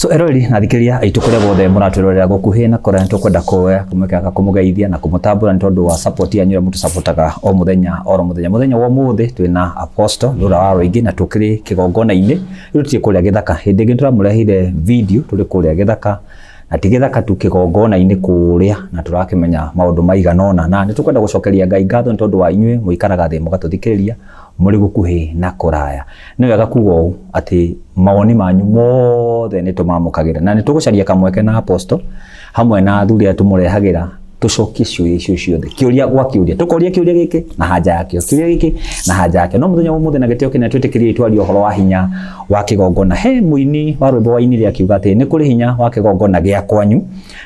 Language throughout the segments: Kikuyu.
So eroreri na athikĩrĩria aitũ kũrĩa guothe mũratwĩrorera gũkuhĩ na kũraya, nĩtũkwenda kuoya kamweke gaka kũmũgeithia na kũmũtambũra nĩ tondũ wa support yanyu ĩrĩa mũtũsupportaga o mũthenya oro mũthenya. Mũthenya wa ũmũthĩ twĩna Apostle Lura wa Rũingĩ na tũkĩrĩ kĩgongona-inĩ, rĩu tũtirĩ kũrĩa gĩthaka. Hĩndĩ ĩngĩ nĩtũramũreheire video tũrĩ kũrĩa gĩthaka, na ti gĩthaka tu, kĩgongona-inĩ kũrĩa, na tũrakĩmenya maũndũ maigana ũna, na nĩtũkwenda gũcokeria Ngai ngatho nĩ tondũ wa inyuĩ mũikaraga thĩ mũgatũthikĩrĩria mũrĩ gũkuhĩ na kũraya. Nĩ wega kuga ũũ atĩ mawoni manyu mothe nĩ tũmamũkagĩra na nĩ tũgũcaria kamweke na Apostle hamwe na athuri arĩa tũmũrehagĩra tũcokie ciũria icio ciothe, kĩũria gwa kĩũria, tũkoria kĩũria gĩkĩ na hanja yakĩo, kĩũria gĩkĩ na hanja yakĩo. No mũthenya wa ũmũthĩ na gĩtĩo kĩnene twĩtĩkĩrie twarie ũhoro wa hinya wa kĩgongona. He mũini wa rwĩmbo wainire akiuga atĩ nĩ kũrĩ hinya wa kĩgongona gĩa kwanyu,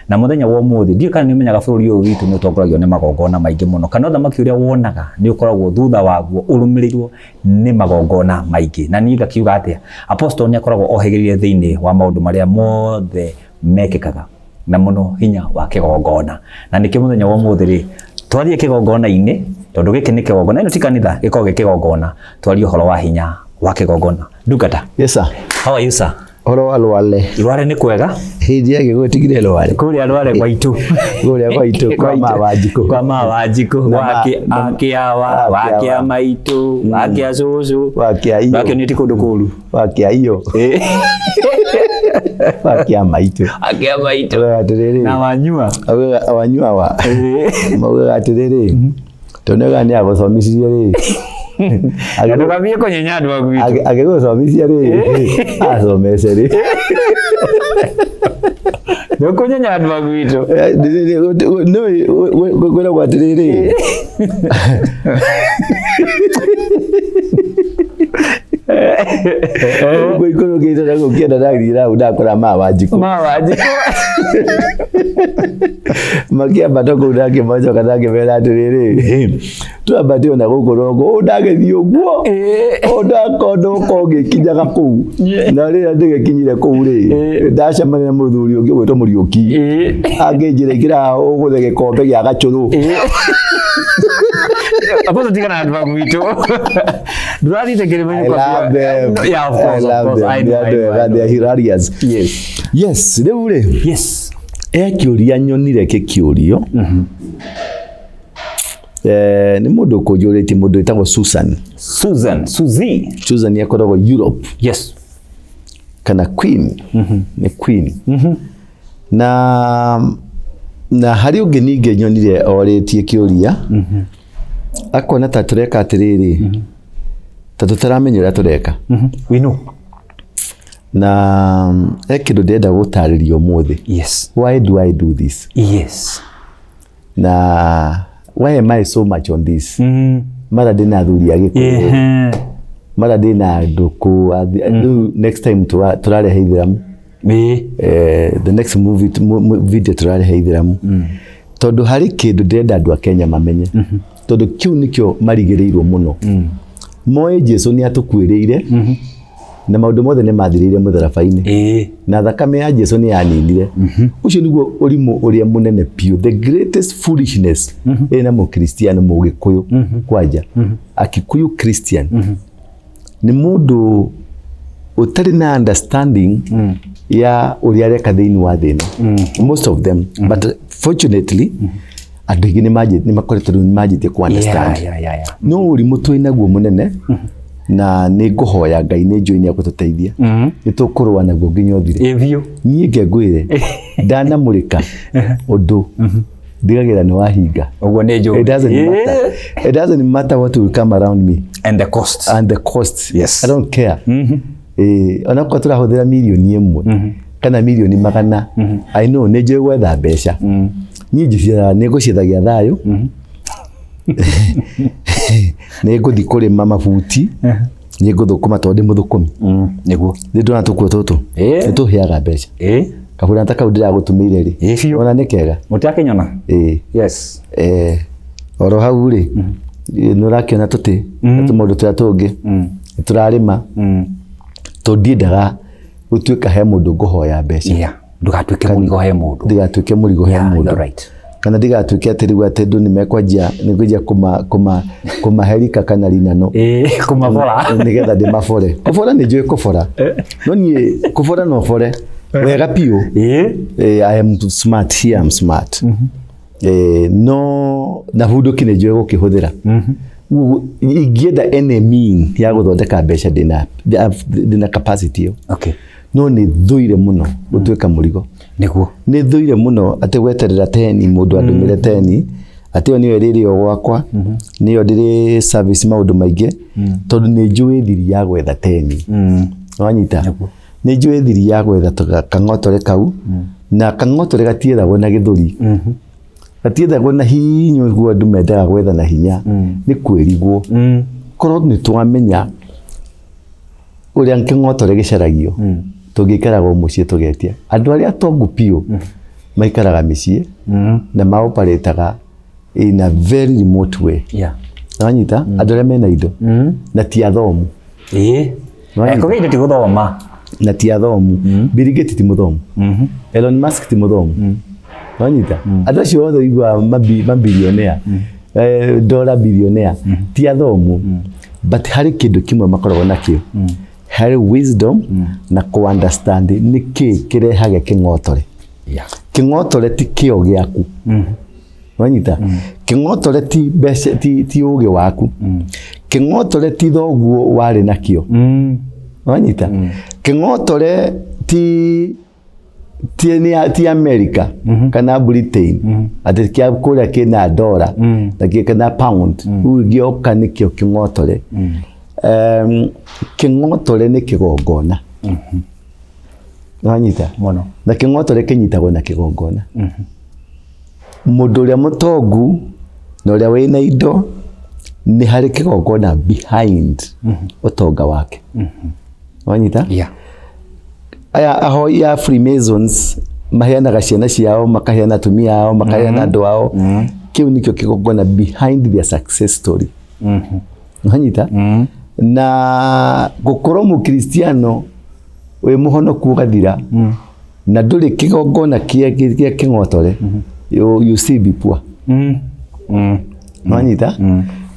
na mũthenya wa ũmũthĩ ndiũĩ kana nĩ ũmenyaga bũrũri ũyũ witũ nĩ ũtongoragio nĩ magongona maingĩ mũno, kana ũthamaki ũrĩa wonaga nĩ ũkoragwo thutha waguo ũrũmĩrĩirwo nĩ magongona maingĩ. Na niĩ ngakiuga atĩa, Apostle nĩ akoragwo ohĩgĩrĩire thĩinĩ wa maũndũ marĩa mothe mekĩkaga, na mũno hinya wa kĩgongona. Na nĩkĩo mũthenya wa ũmũthĩ rĩ, twathiĩ kĩgongona-inĩ, tondũ gĩkĩ nĩ kĩgongona, ĩno ti kanitha, gĩkoragwo gĩ kĩgongona, twarie ũhoro wa hinya wa kĩgongona. Ndungata. Yes sir. How are you sir? Ũhoro wa Rware. Rware nĩ kwega. Hĩndĩ ya gĩkũyũ tigire Rware. Kũrĩa Rware gwaitũ. Kũrĩa gwaitũ kwa ma Wanjikũ. Kwa ma Wanjikũ. Wakĩawa, wakĩa maitũ, wakĩa cũcũ. Wakĩa iyo. Wakĩonio ti kũndũ kũru. Wakĩa iyo. Wakĩa maitũ. Wakĩa maitũ. Augaga atĩrĩrĩ. Na wanyua. Augaga wanyua wa. Maugaga atĩrĩrĩ. Tondũ nĩ agũthomicirie rĩ. Ndũgathiĩ kũnyenya andũ a gwitũ. Agĩgũthomithia rĩ, acomece rĩ. Ndũkũnyenya andũ a gwitũ. Kwĩragwo atĩrĩrĩ. Ũguo ikũrũkĩte na gũkĩenda ndathiĩ hau ndakora ma Wanjikũ. Ma Wanjikũ. Makĩambata kũu ndakĩmacoka ndakĩmera atĩrĩrĩ, twambate ona gũkũ rongo, ũũ ndagĩthiĩ ũguo, ũũ ndakondoka ngĩkinyaga kũu. Na rĩrĩa ndĩgĩkinyire kũu rĩ, ndacemania na mũthuri ũngĩ ũgwĩtwo Mũriũki. Angĩnjĩra ingĩra haha ũgũre gĩkombe gĩa gacũrũ. Apostle tigana na andũ a gwitũ. Ndũrathiĩte kĩrĩma-inĩ I love them. Yeah, of course, I love of course. them. I They know, are I know, I they know. are hilarious. Yes. Yes, rĩu rĩ, Yes. he kĩũria nyonire gĩkĩũrio. Eh, nĩ mũndũ ũkũnjũrĩtie mũndũ wĩtagwo Susan. Susan, Suzy. Susan akoragwo Europe Yes. kana Queen. Nĩ Queen. Na harĩ ũngĩ ningĩ nyonire orĩtie kĩũria. Akona ta tũreka atĩrĩrĩ, ta tũtaramenya ũrĩa tũreka. We know. Na he kĩndũ ndĩrenda gũtarĩria ũmũthĩ. Yes. Why do I do this? Yes. Na why am I so much on this? Mara ndĩna athuri a Gĩkũyũ, mara ndĩna andũ kũ, rĩu next time tũrarehe ithĩramu. The next movie, video tũrarehe ithĩramu. Tondũ harĩ kĩndũ ndĩrenda andũ a Kenya mamenye. Tondũ kĩu nĩkĩo marigĩrĩirwo mũno. Moĩ Jesu nĩ atũkuĩrĩire, na maũndũ mothe nĩ mathirĩire mũtharaba-inĩ. Na thakame ya Jesu nĩ yaninire. Ũcio nĩguo ũrimũ ũrĩa mũnene biũ, the greatest foolishness ĩna mũkristiano mũgĩkũyũ kwanja, Akikuyu Christian. Nĩ mũndũ ũtarĩ na understanding ya ũrĩa areka thĩinĩ wa thĩ ĩno. Most of them. But fortunately, andũ aingĩ nĩ makoretwo rĩu nĩ manjĩtie ku understand. No ũrimũ twĩ naguo mũnene, na nĩ ngũhoya Ngai nĩ njũĩ nĩ egũtũteithia. Nĩ tũkũrũa naguo nginya ũthire. Biũ. Niĩ ngengwĩre, ndanamũrĩka ũndũ ndigagĩra nĩ wahinga. Ũguo nĩ njũĩ. It doesn't matter. It doesn't matter what will come around me. And the cost. And the cost. Yes. I don't care. Onakorwo tũrahũthĩra mirioni ĩmwe kana mirioni magana, I know nĩ njũĩ gwetha mbeca. Niĩ njiciaraga nĩ ngũciethagia thayũ. Nĩ ngũthiĩ kũrĩma mabuti. Nĩ ngũthũkũma tondũ ndĩ mũthũkũmi. Nĩguo. Nĩ ndona tũkuo tũtũ. Nĩ tũheaga mbeca. Kaburana ta kau ndĩragũtũmĩire rĩ. Biũ. Ona nĩ kega. Mũtakĩnyona? Yes. Oro hau rĩ, nĩ ũrakĩona tũtĩ na tũmaũndũ tũrĩa tũngĩ. Nĩ tũrarĩma. Tondũ ndiendaga gũtuĩka he mũndũ ngũhoya mbeca. Yeah. Ndũgatuĩke mũrigo he mũndũ. Ndigatuĩke mũrigo he Yeah, mũndũ. you're right. Kana ndigatuĩke atĩ rĩu atĩ andũ nĩ mekwanjia nĩ ngwanjia kũmaherika kana rinano. Kũmabora. Nĩgetha ndĩmabore. Kũbora nĩ njũĩ kũbora. No niĩ kũbora no bore. Wega biũ. I am smart here, I'm smart. No na bunduki nĩ njũĩ gũkĩhũthĩra. Ũguo ingĩenda any mean ya gũthondeka mbeca, ndĩna capacity ĩyo. No nĩ thũire mũno gũtuĩka mũrigo. Nĩ thũire mũno atĩ gweterera 10 mũndũ andũmĩre 10, atĩ ĩyo nĩyo ĩrĩrĩo gwakwa, nĩyo ndĩrĩ service maũndũ maingĩ, tondũ nĩ njũĩ thiri ya gwetha 10. Wanyita? Nĩ njũĩ thiri ya gwetha kang'otore kau, na kang'otore gatiethagwo na gĩthũri, gatiethagwo na hinya ũguo andũ mendaga gwetha na hinya. Nĩ kwĩrigwo. Korwo nĩ twamenya ũrĩa kĩng'otore gĩcaragio, tũngĩikaraga o mũciĩ tũgetia. Andũ arĩa atongu biũ maikaraga mĩciĩ na maoparĩtaga in a very remote way. Wanyita? Andũ arĩa mena indo na ti athomu. Wanyita? Kũgĩa indo ti gũthoma. Na ti athomu. Bill Gates ti mũthomu, Elon Musk ti mũthomu. Wanyita? Andũ acio othe ũiguaga mabilionea, dollar billionaire, ti athomu, but harĩ kĩndũ kĩmwe makoragwo nakĩo, harĩ wisdom na kũ understand nĩ kĩĩ kĩrehage kĩng'otore. Kĩng'otore ti kĩo gĩaku. Wanyita? Kĩng'otore ti mbeca, ti ũgĩ waku. Kĩng'otore ti thoguo warĩ nakĩo. Wanyita? Kĩng'otore ti nĩ ti America kana Britain, atĩ kĩa kũrĩa kĩna dollar na kĩ kana pound, rĩu gĩoka nĩkĩo kĩng'otore. Kĩng'otore nĩ kĩgongona. Wanyita? Mũno. Na kĩng'otore kĩnyitagwo na kĩgongona. Mũndũ ũrĩa mũtongu na ũrĩa wĩna indo, nĩ harĩ kĩgongona behind ũtonga wake. Wanyita? Yeah. Aya ahoi a Freemasons maheanaga ciana ciao, makaheana atumia ao, makaheana andũ ao. Kĩu nĩkĩo kĩgongona behind their success story. Wanyita? Na gũkorwo mũkristiano wĩ mũhonoku ũgathira na ndũrĩ kĩgongona kĩa kĩng'otore, you still be poor. Wanyita?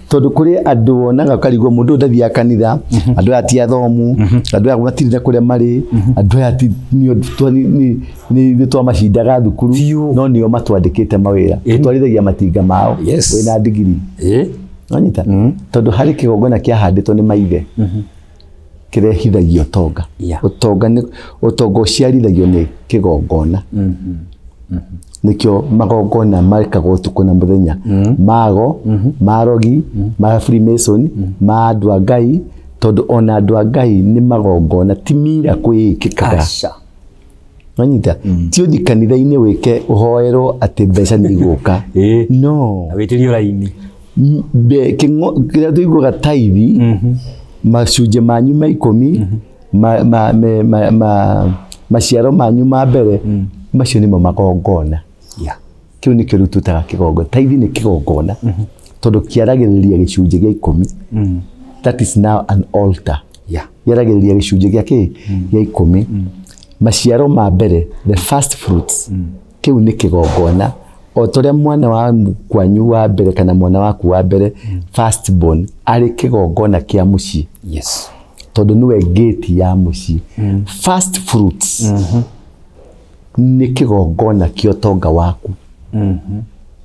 Tondũ kũrĩ andũ wonaga ũkarigwo mũndũ ũyũ ndathiaga kanitha, andũ aya ti athomu, andũ aya matirĩ na kũrĩa marĩ, andũ aya ti nĩ ithuĩ twamacindaga thukuru, no nĩo matwandĩkĩte mawĩra, tũtwarithagia matinga mao wĩna ndigiri. Wanyita? Tondũ harĩ kĩgongona kĩahandĩtwo nĩ maithe kĩrehithagia ũtonga. Ũtonga nĩ ũtonga ũciarithagio nĩ kĩgongona. Nĩkĩo magongona mekagwo ũtukũ na mũthenya, mago marogi, ma Freemason, ma andũ a Ngai, tondũ ona andũ a Ngai nĩ magongona, ti mira kwĩĩkĩkaga. Aca. Wanyita? Ti ũthi kanitha-inĩ wĩke ũhoerwo atĩ mbeca nĩ igũka. No. Na wĩtĩrio raini. Kĩrĩa tũiguaga taithi, macunjĩ manyu ma 10, maciaro manyu ma mbere, macio nĩmo magongona. Kĩu nĩkĩo rĩu twĩtaga kĩgongona. Taithi nĩ kĩgongona tondũ kĩaragĩrĩria gĩcunjĩ gĩa 10. That is now an altar. Kĩaragĩrĩria gĩcunjĩ gĩa kĩ gĩa 10, maciaro ma mbere, the first fruits. Kĩu nĩ kĩgongona, o ta ũrĩa mwana wa kwanyu wa mbere kana mwana waku wa mbere, first born, arĩ kĩgongona kĩa mũciĩ. Tondũ nĩwe gate ya mũciĩ. First fruits nĩ kĩgongona kĩa ũtonga waku.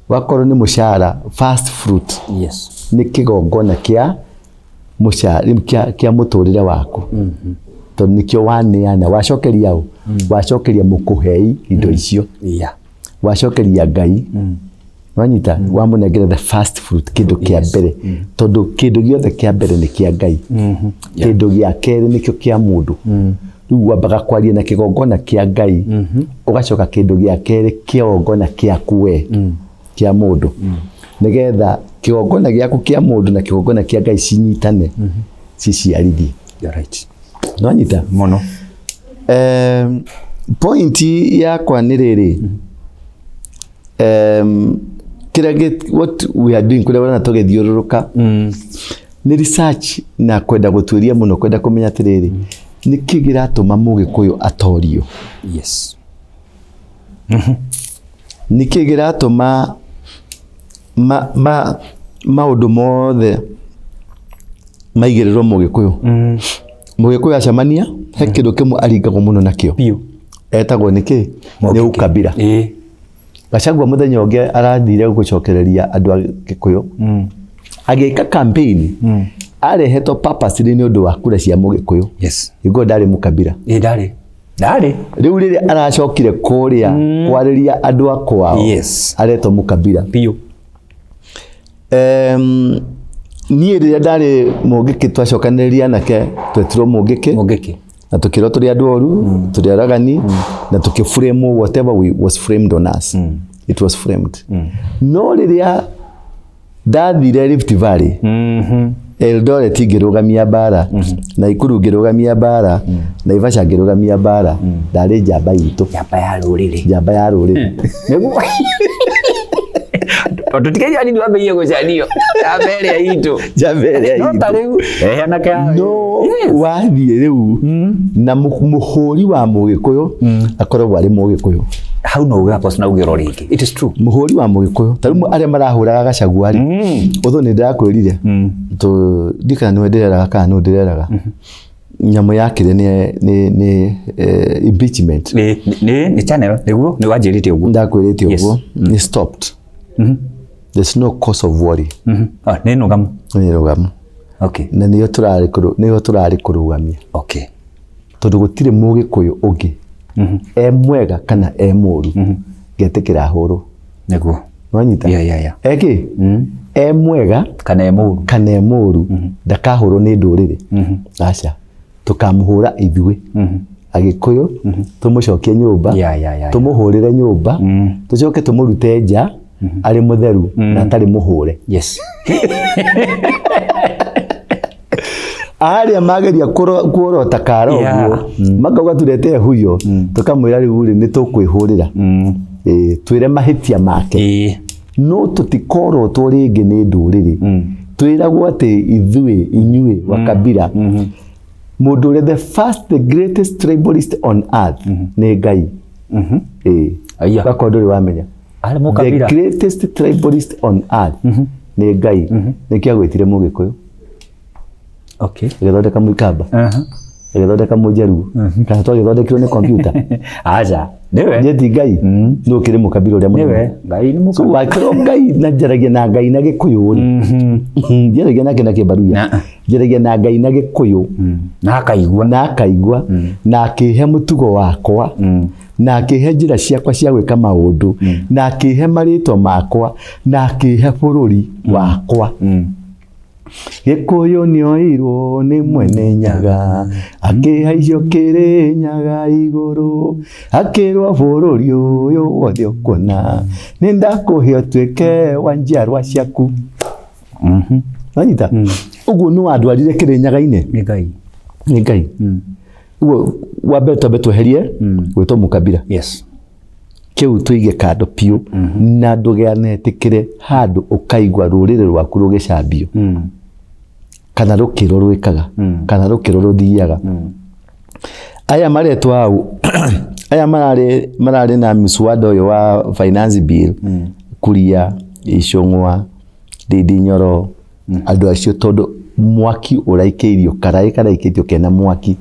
Wakorwo nĩ mũcara, first fruit nĩ kĩgongona kĩa mũcara, kĩa mũtũrĩre waku, tondũ nĩkĩo waneana, wacokeria ũ, wacokeria mũkũhei indo icio, wacokeria Ngai. Wanyita? Wamũnengera the first fruit, kĩndũ kĩa mbere, tondũ kĩndũ gĩothe kĩa mbere nĩ kĩa Ngai, kĩndũ gĩa kerĩ nĩkĩo kĩa mũndũ. Rĩu wambaga kwaria na kĩgongona kĩa Ngai, ũgacoka kĩndũ gĩa kerĩ kĩgongona kĩaku we kĩa mũndũ, nĩgetha kĩgongona gĩaku kĩa mũndũ na kĩgongona kĩa Ngai cinyitane, ciciarithie. You're right. Nwanyita? Mũno. Point yakwa nĩ rĩrĩ, kĩrĩa what we are doing, kũrĩa ũrona tũgĩthiũrũrũka, nĩ research na kwenda gũtuĩria mũno, kwenda kũmenya atĩrĩrĩ, nĩkĩ kĩratũma Mũgĩkũyũ atorio? Nĩkĩ kĩratũma maũndũ mothe maigĩrĩrwo Mũgĩkũyũ? Mũgĩkũyũ acemania he kĩndũ kĩmwe aringagwo mũno nakĩo. Biũ. Etagwo nĩkĩ? Nĩ ukabira. Gachagua mũthenya ũngĩ arathire gũcokereria andũ a Gĩkũyũ, agĩka campaign, arehetwo purposely nĩ ũndũ wa kura cia Mũgĩkũyũ. Hingo ndarĩ mũkabira. Ĩĩ, ndarĩ ndarĩ. Rĩu rĩrĩa aracokire kũrĩa kwarĩria andũ a kwao, aretwo mũkabira. Biũ. Niĩ rĩrĩa ndarĩ Mũngĩkĩ, twacokanĩrĩria anake, twetirwo Mũngĩkĩ. Mũngĩkĩ. Na tukĩrwo tũrĩ andũ oru, tũrĩ aragani, na tũkĩframe whatever we was framed on us. It was framed. No rĩrĩa ndathire Rift Valley, Eldoret ngĩrũgamia mbara, Naikuru ngĩrũgamia mbara, Naivasha ngĩrũgamia mbara, ndarĩ njamba itũ. Njamba ya rũrĩrĩ. Njamba ya rũrĩrĩ. Nĩguo tondũ tikeria nini wambĩrĩrie gũcanio njamba ĩrĩa itũ. Njamba ĩrĩa No ta itũ. rĩu anake aya. No wathiĩ rĩu na mũhũri wa Mũgĩkũyũ akoragwo arĩ Mũgĩkũyũ. Hau no uge apostle na uge oro rĩngĩ, it is true. Mũhũri wa Mũgĩkũyũ, ta rĩu arĩa marahũraga Gachagua rĩ, ũthũ nĩ ndĩrakwĩrire ndikana nĩwe ndĩreraga kana nũ ndĩreraga, nyamũ yakĩrĩ nĩ impeachment. Nĩ channel nĩguo nĩ wanjĩrĩte ũguo. Ndakwĩrĩte ũguo nĩ stopped. There's no cause of worry. Ah, nĩ nũgamu. Nĩ rũgamu. Na nĩyo tũrarĩ kũrũgamia, tondũ gũtirĩ Mũgĩkũyũ ũngĩ e mwega kana e mũru ngetĩkĩra ahũrwo. Nwanyita? Yeah. Eki e mwega kana e mũru. Kana e mũru, ndakahũrwo nĩ ndũrĩrĩ, aca, tũkamũhũra ithuĩ Agĩkũyũ, tũmũcokie nyũmba, tũmũhũrĩre nyũmba, tũcoke tũmũrute nja arĩ mũtheru na atarĩ mũhũre. Arĩa mageria kuorota kara ũguo, makauga turete huyo, tũkamwĩra rĩu rĩ, nĩ tũkwĩhũrĩra. Ĩĩ, twĩre mahĩtia make, no tũtikorotwo rĩngĩ nĩ ndũrĩrĩ. Twĩragwo atĩ ithuĩ, inyuĩ wa kabira, mũndũ ũrĩa the first, the greatest tribalist on earth nĩ Ngai. Ĩĩ. Aya. Gakorwo ndũrĩ wamenya. Arĩ The mũkabira. greatest tribalist on earth nĩ Ngai. Nĩkĩo agwĩtire Mũgĩkũyũ, agĩthondeka Mũikamba, agĩthondeka Mũjaruo, kana twagĩthondekirwo nĩ kompiuta? Aca, nĩwe. Niĩ ti Ngai nĩ ũkĩrĩ mũkabira ũrĩa mũnene. Nĩwe Ngai nĩ So mũkabira. wakĩrwo Ngai na njaragia na Ngai na Gĩkũyũ rĩ, njaragia nake na Kĩmbaruya, njaragia na Ngai na Gĩkũyũ. Na akaigua. Na akaigua, na akĩhe mũtugo wakwa, na akĩhe njĩra ciakwa cia gwĩka maũndũ, na akĩhe marĩtwa makwa, na akĩhe bũrũri wakwa. Gĩkũyũ nĩoirwo nĩ Mwene Nyaga, akĩhaicio Kĩrĩnyaga igũrũ, akĩrwo bũrũri ũyũ wothe ũkuona nĩ ndakũhe ũtuĩke wa njiarwa ciaku. Wanyita ũguo nĩ wandwarire Kĩrĩnyaga-inĩ. Nĩ Ngai. Nĩ Ngai. Ũguo wa mbere twambe tweherie gwĩtwo mũkabira. Kĩu tũige kando piũ, na ndũganetĩkĩre handũ ũkaigua rũrĩrĩ rwaku rũgĩcambio, kana rũkĩrwo rwĩkaga, kana rũkĩrwo rũthiaga. Aya maretwo hau, aya mararĩ na mswada ũyũ wa finance bill, Kuria, Icũng'wa, Ndindi Nyoro, andũ acio, tondũ mwaki ũraikĩirio karaĩ karaikĩtio kena mwaki,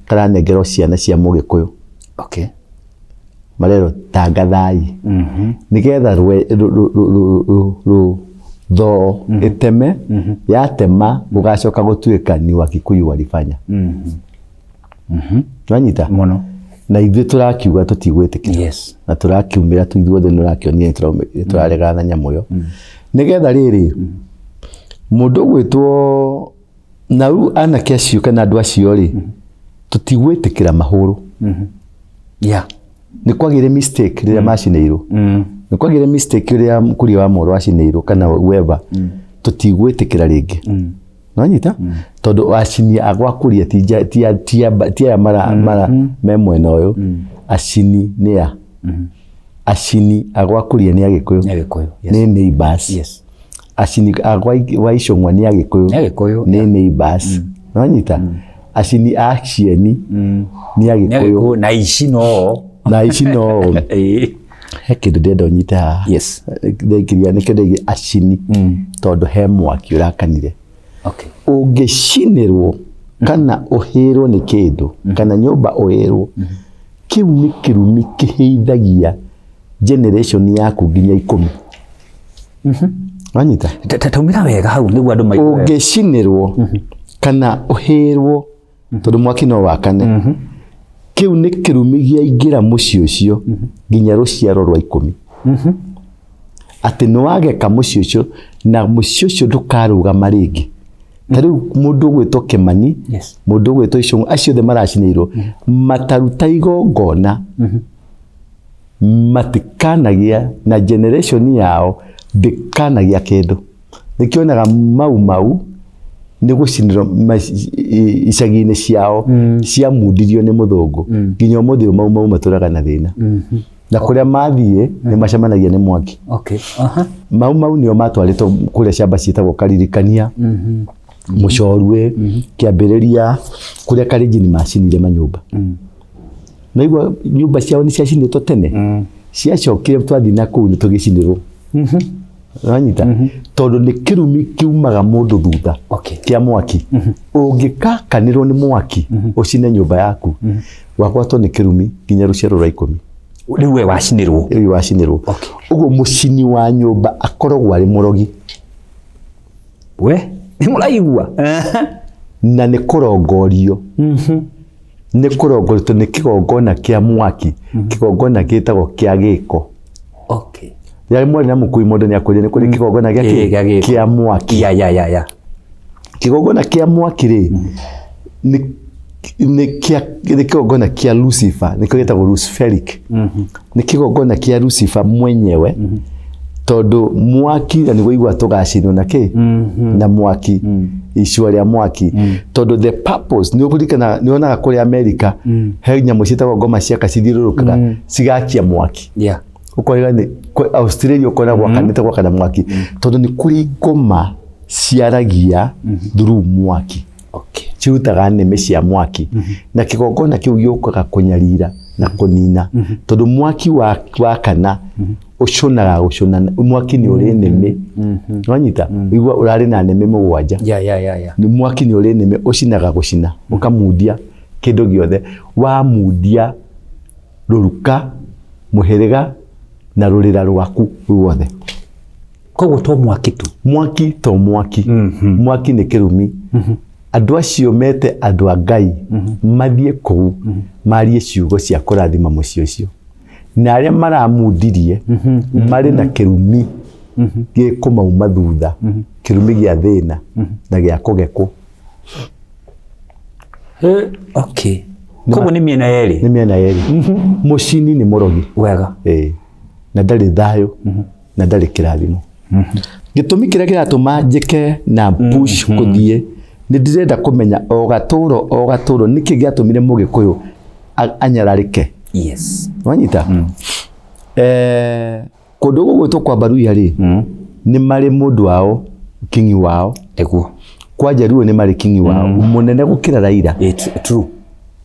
karanengerwo ciana cia Mũgĩkũyũ. Marerwo tangathai nĩgetha thoo ĩteme, yatema gũgacoka gũtuĩka ni Wakikuyu walifanya. Wanyita? Mũno. Na ithuĩ tũrakiuga tũtigwĩtĩkĩra. Na tũrakiumĩra tu ithuothe, nĩ ũrakĩonire nĩ tũraregana na nyamũ ĩyo, nĩgetha rĩrĩ mũndũ ũgwĩtwo na rĩu anake acio kana andũ acio rĩ, tũtigwĩtĩkĩra mahũrwo. Nĩ kwagĩire mistake rĩrĩa macinĩirwo, nĩ kwagĩire mistake rĩrĩa Kuria wa Moro acinĩirwo kana whoever. Tũtigwĩtĩkĩra rĩngĩ. Nonyita? Tondũ acini a gwa Kuria ti ti aya mara me mwena ũyũ. Acini nĩ a acini a gwa Kuria nĩ Agĩkũyũ. Nĩ Agĩkũyũ, yes. Nĩ neighbors. Acini a gwa Icũng'wa nĩ Agĩkũyũ. Nĩ Agĩkũyũ. Nĩ neighbors. Nonyita? Acini a Cieni nĩ Nĩ Agĩkũyũ. Agĩkũyũ na ici no. Na ici no. He kĩndũ ndĩrenda ũnyite haha. Ndaikiria nĩkĩo ndaigire acini, tondũ he mwaki ũrakanire. Ũngĩcinĩrwo kana ũhĩrwo nĩ kĩndũ kana nyũmba ũhĩrwo, Kĩu nĩ kĩrumi kĩhĩithagia generation yaku nginya 10. Wanyita? Taumĩra wega hau nĩguo andũ maigue wega. Ũngĩcinĩrwo kana ũhĩrwo, tondũ mwaki no wakane, kĩu nĩ kĩrumi gĩaingĩra mũciĩ ũcio nginya rũciaro rwa 10. Atĩ nĩ wageka mũciĩ ũcio na mũciĩ ũcio ndũkarũgama rĩngĩ. Ta rĩu mũndũ ũgwĩtwo Kĩmani, mũndũ ũgwĩtwo Icũng'wa, acio othe maracinĩirwo mataruta igongona, matikanagĩa na generation yao ndĩkanagĩa kĩndũ. Nĩkĩonaga Mau Mau nĩ gũcinĩrwo icagi-inĩ ciao ciamundirio nĩ mũthũngũ, nginya ũmũthĩ ũyũ Mau Mau matũraga na thĩna, na kũrĩa mathiĩ nĩ macemanagia nĩ mwaki. Mau Mau nĩo matwarĩtwo kũrĩa ciamba ciĩtagwo Karirikania, Mũcorue, Kĩambĩrĩria, kũrĩa Kalenjin macinire manyũmba. Naigua nyũmba ciao nĩ ciacinĩtwo tene, ciacokire twathiĩ na kũu nĩ tũgĩcinĩrwo. Wanyita? Tondũ nĩ kĩrumi kiumaga mũndũ thutha kĩa mwaki. Ũngĩkakanĩrwo nĩ mwaki ũcine nyũmba yaku, wagwatwo nĩ kĩrumi nginya rũciaro rwa 10. Rĩu we wacinĩrwo. Rĩu wacinĩrwo. Ũguo mũcini wa nyũmba akoragwo arĩ mũrogi. We nĩ mũraigua? Na nĩ kũrongorio. Nĩ kũrongorio tondũ nĩ kĩgongona kĩa mwaki, kĩgongona gĩtagwo kĩa gĩko. Rĩrĩa mwarĩ na mũkui mũndũ nĩ akwĩrire nĩ kũrĩ kĩgongona gĩa kĩ? Gĩa gĩko. Kĩa mwaki. Ya. Kĩgongona kĩa mwaki rĩ, nĩ kĩgongona kĩa Lucifer, nĩkĩo gĩtagwo Luciferic. Nĩ kĩgongona kĩa Lucifer mwenyewe, tondũ mwaki na nĩguo igua tũgacinwo na kĩ? Na mwaki, icua rĩa mwaki. Tondũ the purpose, nĩ ũkũririkana, nĩ wonaga kũrĩa Amerika, he nyamũ ciĩtagwo ngoma ciaka cithiũrũrũkaga, cigakia mwaki. Ũkoiga nĩ Australia ũkona gwakanĩte gwakana mwaki, tondũ nĩ kũrĩ ngoma ciaragia through mwaki. Cirutaga nĩmĩ cia mwaki. Na kĩgongona kĩu gĩũkaga kũnyarira na kũnina, tondũ mwaki wakana ũcũnaga gũcũna, mwaki nĩ ũrĩ nĩmĩ. Wanyita? Igua ũrarĩ na nĩmĩ 7. Nĩ mwaki nĩ ũrĩ nĩmĩ, ũcinaga gũcina, ũkamundia kĩndũ gĩothe. Wamundia rũruka, mũhĩrĩga na rũrĩra rwaku ruothe. Koguo to mwaki tu. Mwaki to mwaki. Mwaki nĩ kĩrumi. Andũ acio mete andũ a Ngai mathiĩ kũu marie ciugo cia kũrathima mũciĩ ũcio. Na arĩa maramundirie marĩ na kĩrumi gĩkũmauma thutha, kĩrumi gĩa thĩna na gĩa kũgekwo. Koguo nĩ mĩena yerĩ. Nĩ mĩena yerĩ. Mũcini nĩ mũrogi. Wega. Na ndarĩ thayũ na ndarĩ kĩrathimo. Gĩtũmi kĩrĩa kĩratũma njĩke na push kũthiĩ, nĩ ndĩrenda kũmenya o gatũro o gatũro nĩkĩ gĩatũmire Mũgĩkũyũ anyararĩke. Wanyita? Kũndũ gũgwĩtwo kwa Baruya rĩ, nĩ marĩ mũndũ wao, kingi wao. Nĩguo. Kwa Jaluo nĩ marĩ kingi wao, mũnene gũkĩra Raila. True.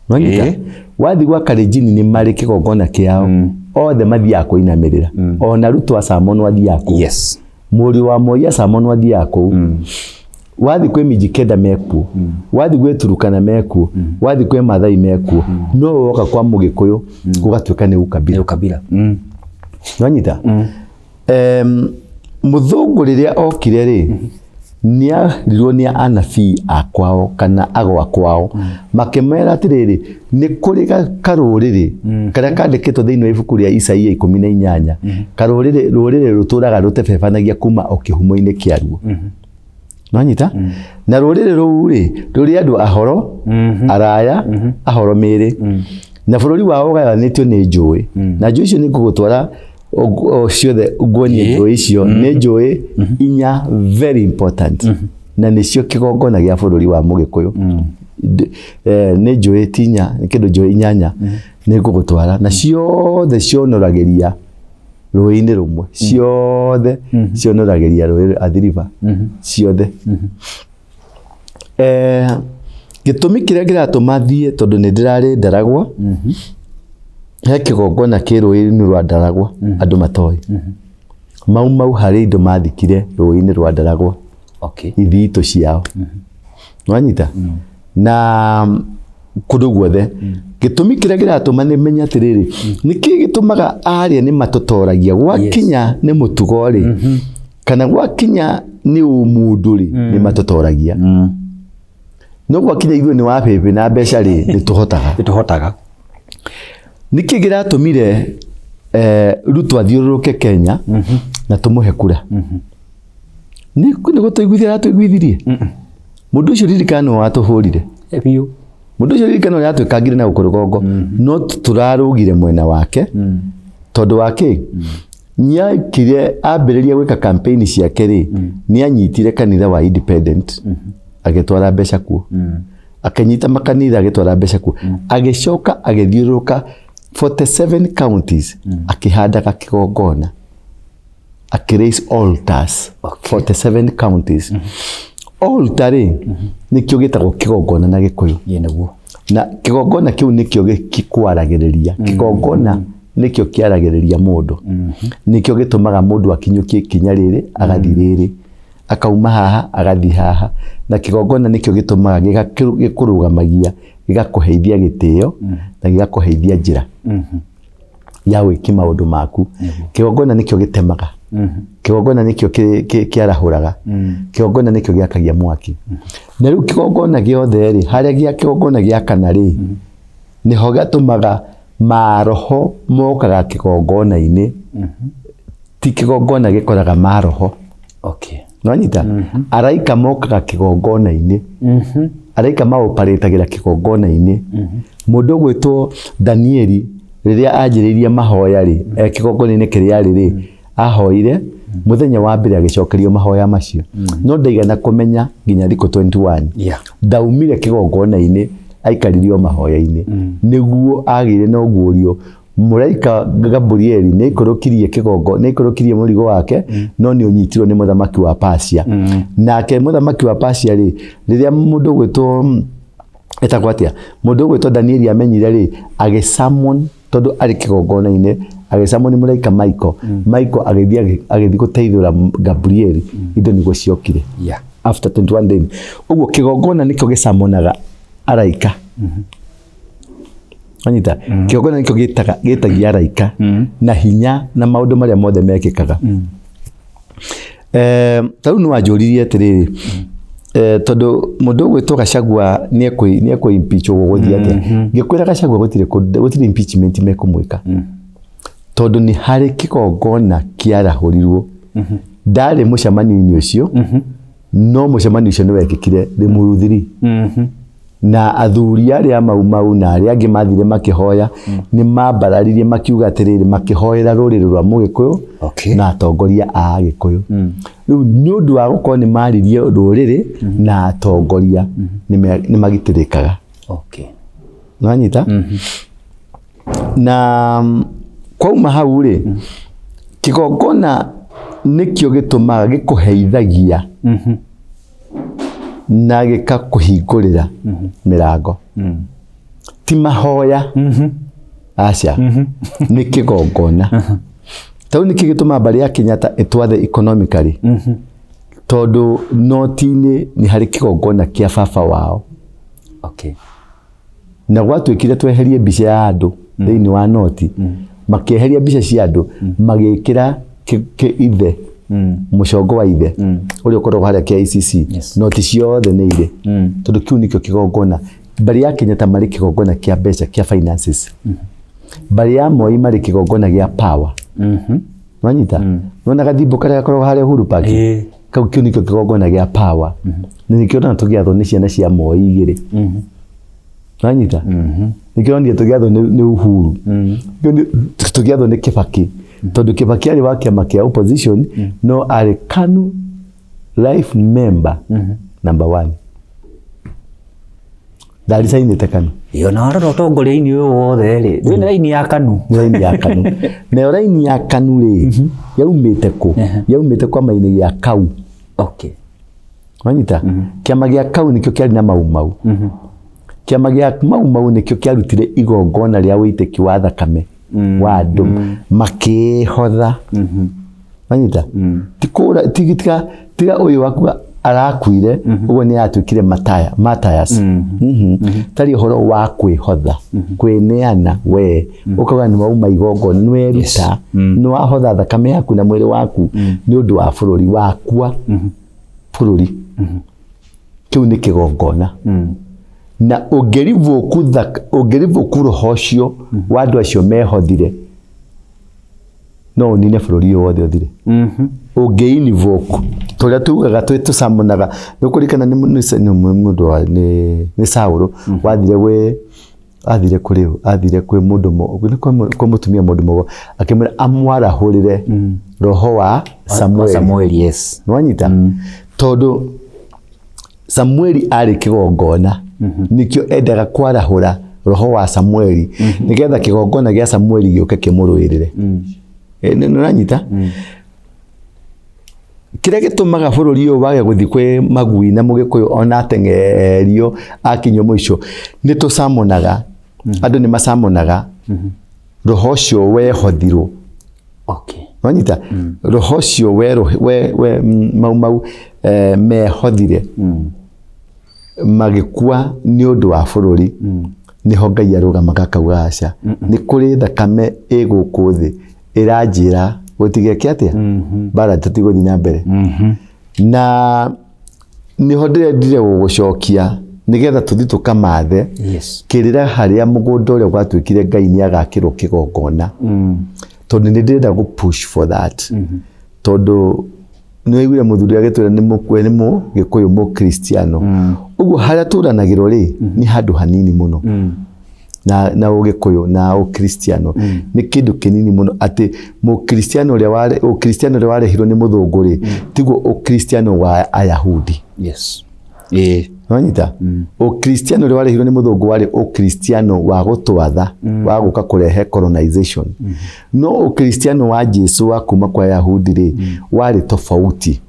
Wanyita? Wathiĩ gwa Kalenjin nĩ marĩ kĩgongona kĩao, othe mathiaga kũinamĩrĩra. Ona Ruto acamonwo athiaga kũu. Mũriũ wa Moi acamonwo athiaga kũu. Wathiĩ kwĩ Mijikenda mekuo, wathiĩ gwĩ Turukana mekuo, wathiĩ kwĩ Mathai mekuo, no woka kwa Mũgĩkũyũ gũgatuĩka nĩ ukabila. Nĩ ukabila. Wanyita? Mũthũngũ rĩrĩa okire rĩ, nĩarirwo nĩ anabii a kwao kana agwa kwao, makĩmera atĩrĩrĩ, nĩ kũrĩ karũrĩrĩ karĩa kandĩkĩtwo thĩinĩ wa ibuku rĩa Isaia 18, karũrĩrĩ, rũrĩrĩ rũtũraga rũtebebanagia kuma o kĩhumo-inĩ kĩaruo. Nwanyita? Na rũrĩrĩ rũu rĩ, rũrĩ andũ ahoro, araya, ahoro mĩĩrĩ. Na bũrũri wao ũgayanĩtio nĩ njũĩ. Na njũĩ icio nĩ ngũgũtwara ciothe nguonie njũĩ icio. Nĩ njũĩ 4 very important. Na nĩcio kĩgongona gĩa bũrũri wa Mũgĩkũyũ. Nĩ njũĩ ti 4, nĩ kĩndũ njũĩ 8 nĩ ngũgũtwara. Na ciothe cionoragĩria rũĩ-inĩ rũmwe. Ciothe cionoragĩria rũĩ Athi River. Ciothe. Gĩtũmi kĩrĩa kĩratũma thiĩ tondũ nĩ ndĩrarĩ Ndaragwa, he kĩgongona kĩ rũĩ-inĩ rwa Ndaragwa andũ matoĩ. Mau Mau harĩ indo mathikire rũĩ-inĩ rwa Ndaragwa. Ithitũ ciao. Nwanyita? Na Kũndũ guothe gĩtũmi kĩrĩa kĩratũma nĩ menye atĩrĩrĩ, nĩkĩ gĩtũmaga arĩa nĩ matũtoragia gwakinya nĩ mũtugo rĩ, kana gwakinya nĩ ũmũndũ rĩ, nĩ matũtoragia, no gwakinya ithuĩ nĩ wabĩbĩ na mbeca rĩ, nĩ tũhotaga. Nĩ tũhotaga. Nĩkĩ kĩratũmire Ruto athiũrũrũke Kenya na tũmũhe kura? Nĩ gũtũiguithia aratũiguithirie? Mũndũ ũcio, ririkana, nĩwe watũhũrire. Biũ. Mũndũ ũcio, ririkana, ũrĩa atwĩkangire na gũkũ rũgongo, no tũrarũgire mwena wake tondũ wa kĩ? Nĩakire ambĩrĩria gwĩka campaign ciake rĩ, nĩanyitire kanitha wa Independent, agĩtwara mbeca kuo, akĩnyita makanitha, agĩtwara mbeca kuo, agĩcoka agĩthiũrũrũka 47 counties akĩhandaga kĩgongona, akĩraise altars 47 counties. Altar rĩ, nĩkĩo gĩtagwo kĩgongona na Gĩkũyũ. Ĩĩ, nĩguo. Na kĩgongona kĩu nĩkĩo gĩkwaragĩrĩria, kĩgongona nĩkĩo kĩaragĩrĩria mũndũ, nĩkĩo gĩtũmaga mũndũ akinyũkie ikinya rĩrĩ, agathiĩ rĩrĩ, akauma haha agathiĩ haha. Na kĩgongona nĩkĩo gĩtũmaga gĩkũrũgamagia, gĩgakũheithia gĩtĩo na gĩgakũheithia njĩra ya gwĩki maũndũ maku. Kĩgongona nĩkĩo gĩtemaga, kĩgongona nĩkĩo kĩarahũraga, kĩgongona nĩkĩo gĩakagia mwaki. Na rĩu kĩgongona gĩothe rĩ, harĩa gĩa kĩgongona gĩakana rĩ, nĩho gatũmaga maroho mokaga kĩgongona-inĩ. Ti kĩgongona gĩkoraga maroho. Nwanyita? Araika mokaga kĩgongona-inĩ, araika maoparĩtagĩra kĩgongona-inĩ. Mũndũ ũgwĩtwo Danieli, rĩrĩa anjĩrĩirie mahoya rĩ, e kĩgongona-inĩ kĩrĩa arĩ rĩ, ahoire mũthenya wa mbere, agĩcokerio mahoya macio, no ndaigana kũmenya nginya thikũ 21. Ndaumire kĩgongona-inĩ, aikarire o mahoya-inĩ nĩguo agĩire na ũguũrio. Mũraika Gabrieli nĩ aikũrũkirie kĩgongo, nĩ aikũrũkirie mũrigo wake, no nĩ ũnyitirwo nĩ mũthamaki wa Persia. Nake mũthamaki wa Persia rĩ, rĩrĩa mũndũ ũgwĩtwo, etagwo atĩa, mũndũ ũgwĩtwo Danieli amenyire rĩ, agĩsummon, tondũ arĩ kĩgongona-inĩ, agĩsummon mũraika Michael. Michael agĩthiĩ agĩthiĩ gũteithũra Gabrieli indo nĩguo ciokire after 21 days. Ũguo kĩgongona nĩkĩo gĩcamũnaga araika. Wanyita? Kĩgongona nĩkĩo gĩtagia araika na hinya na maũndũ marĩa mothe mekĩkaga. Ta rĩu nĩ wanjũririe atĩrĩrĩ, tondũ mũndũ ũgwĩtwo Gachagua nĩ impeach, ũguo gũthiĩ atĩa? Ngĩkwĩra Gachagua gũtirĩ gũtirĩ impeachment mekũmwĩka, tondũ nĩ harĩ kĩgongona kĩarahũrirwo. Ndarĩ mũcemanio-inĩ ũcio, no mũcemanio ũcio nĩ wekĩkire Limuru 3, na athuri arĩa Mau Mau na arĩa angĩ mathire makĩhoya, nĩ mambararirie makiuga atĩrĩrĩ, makĩhoera rũrĩrĩ rwa Mũgĩkũyũ na atongoria a Agĩkũyũ. Rĩu nĩ ũndũ wa gũkorwo nĩ maririe rũrĩrĩ na atongoria, nĩ magitĩrĩkaga. Nĩwanyita? Na kwauma hau rĩ, kĩgongona nĩkĩo gĩtũmaga gĩkũheithagia na gĩkakũhingũrĩra mĩrango. Ti mahoya, aca, nĩ kĩgongona. Tau nĩkĩ gĩtũmaga mbarĩ ya Kenyatta ĩtwathe economically? Tondũ noti-inĩ nĩ harĩ kĩgongona kĩa baba wao. Na gwatuĩkire tweherie mbica ya andũ thĩinĩ wa noti, makĩeheria mbica cia andũ, magĩkĩra ithe, mũcongo wa ithe ũrĩa ũkoragwo harĩa KICC. Noti ciothe nĩ irĩ, tondũ kĩu nĩkĩo kĩgongona. Mbarĩ ya Kenyatta marĩ kĩgongona kĩa mbeca, kĩa finances. Mbarĩ ya Moi marĩ kĩgongona gĩa power. Wanyita? Nona gathimbo karĩa gakoragwo harĩa Uhuru Park? Ĩĩ. Kau, kĩu nĩkĩo kĩgongona gĩa power. Na nĩkĩo ona tũgĩathwo nĩ ciana cia Moi igĩrĩ. Wanyita? Nĩkĩo onire tũgĩathwo nĩ Uhuru. Nĩkĩo tũgĩathwo nĩ Kibaki, tondũ Kibaki arĩ wa kĩama kĩa opposition, no arĩ KANU life member number one, ndaricainĩte KANU. Ĩyo, na warora ũtongoria-inĩ ũyũ wothe rĩ, ndwĩ raini ya KANU. Nĩ raini ya KANU. Nayo raini ya KANU rĩ, yaumĩte kũ? Yaumĩte kwama-inĩ gĩa KAU. Wanyita? Kĩama gĩa KAU nĩkĩo kĩarĩ na Mau Mau. Kĩama gĩa Mau Mau nĩkĩo kĩarutire igongona rĩa ũitĩki wa thakame wa andũ makĩĩhotha. Wanyita? Ti kũra, tiga tiga ũyũ wakuga. Arakuire ũguo nĩ atuĩkire mataya Matthias. Tari ũhoro wa kwĩhotha, kwĩneana, we ũkauga nĩ wauma igongona, nĩ weruta, nĩ wahotha thakame yaku na mwĩrĩ waku nĩ ũndũ wa bũrũri wakua, bũrũri kĩu nĩ kĩgongona. Na ũngĩrivoku roho ũcio wa andũ acio mehothire, no ũnine bũrũri ũyũ wothe ũthire. Ũngĩ invoke tũrĩa tugaga twĩ tũcamunaga, nĩ ũkũririkana nĩ mũndũ wa nĩ Saũlũ wathire gwĩ athire kũrĩ ũ, athire kwĩ mũndũ nĩ kwĩ mũtumia mũndũ mũgo, akĩmwĩra amwarahũrĩre roho wa Samueli. Samuel, yes. Nĩwanyita? Tondũ Samueli arĩ kĩgongona, nĩkĩo endaga kwarahũra roho wa Samueli nĩgetha kĩgongona gĩa Samueli gĩũke kĩmũrũĩrĩre. Nĩ ũranyita? Kĩrĩa gĩtũmaga bũrũri ũyũ wage gũthiĩ kwĩ magui na mũgĩkũyũ ona ateng'erio akinyio mũico, nĩ tũcamonaga, andũ nĩ macamonaga roho ũcio wehothirwo. Wanyita? Roho ũcio we mau mau mehothire magĩkua nĩ ũndũ wa bũrũri, nĩho Ngai arũgamaga akauga aca, nĩ kũrĩ thakame ĩ gũkũ thĩ ĩranjĩra gũtigeke atĩa, mbara tũtigũthiĩ na mbere. Na nĩho ndĩrendire gũgũcokia nĩgetha tũthiĩ tũkamathe kĩrĩra harĩa mũgũnda ũrĩa gwatuĩkire Ngai nĩ agakĩrwo kĩgongona, tondũ nĩ ndĩrenda gũ push for that. Tondũ nĩ waiguire mũthuri agĩtwĩra nĩ mũkwe nĩ mũgĩkũyũ mũkristiano, ũguo harĩa tũranagĩrwo rĩ nĩ handũ hanini mũno. Na ũgĩkũyũ na ũkristiano nĩ kĩndũ kĩnini mũno, atĩ mũkristiano ũrĩa warĩ ũkristiano ũrĩa warehirwo nĩ mũthũngũ rĩ, tiguo ũkristiano wa Ayahudi. Wanyita? Ũkristiano ũrĩa warehirwo nĩ mũthũngũ warĩ ũkristiano wa gũtwatha, wa gũka kũrehe colonization. No ũkristiano wa Jesu wa kuma kwa Ayahudi rĩ, warĩ tofauti.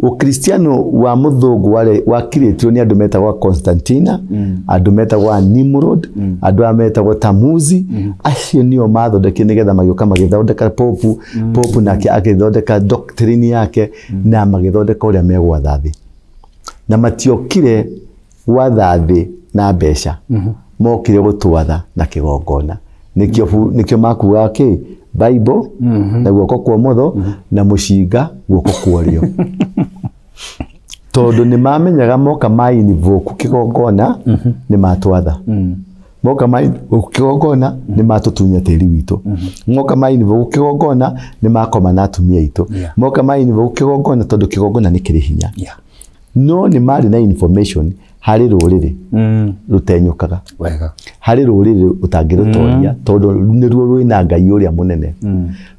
Ũkristiano wa mũthũngũ warĩ wakirĩtio nĩ andũ metagwo Constantina, andũ metagwo Nimrod, andũ aya metagwo Tamuzi. Acio nĩo mathondekire nĩgetha magĩũka magĩthondeka Popu. Popu nake agĩthondeka doctrine yake na magĩthondeka ũrĩa megwatha thĩ. Na matiokire gwatha thĩ na mbeca, mokire gũtwatha na kĩgongona. Nĩkĩo makuaga kĩ Bible na guoko kwa ũmotho na mũcinga guoko kwa ũrĩo, tondũ nĩ mamenyaga moka ma invoke kĩgongona nĩ matwatha, moka ma invoke kĩgongona nĩ matũtunya tĩri witũ, moka ma invoke kĩgongona nĩ makoma na atumia aitũ, moka ma invoke kĩgongona, tondũ kĩgongona nĩ kĩrĩ hinya. No nĩ marĩ na information harĩ rũrĩrĩ rũtenyũkaga, harĩ rũrĩrĩ ũtangĩrũtoria, tondũ nĩruo rwĩna Ngai ũrĩa mũnene.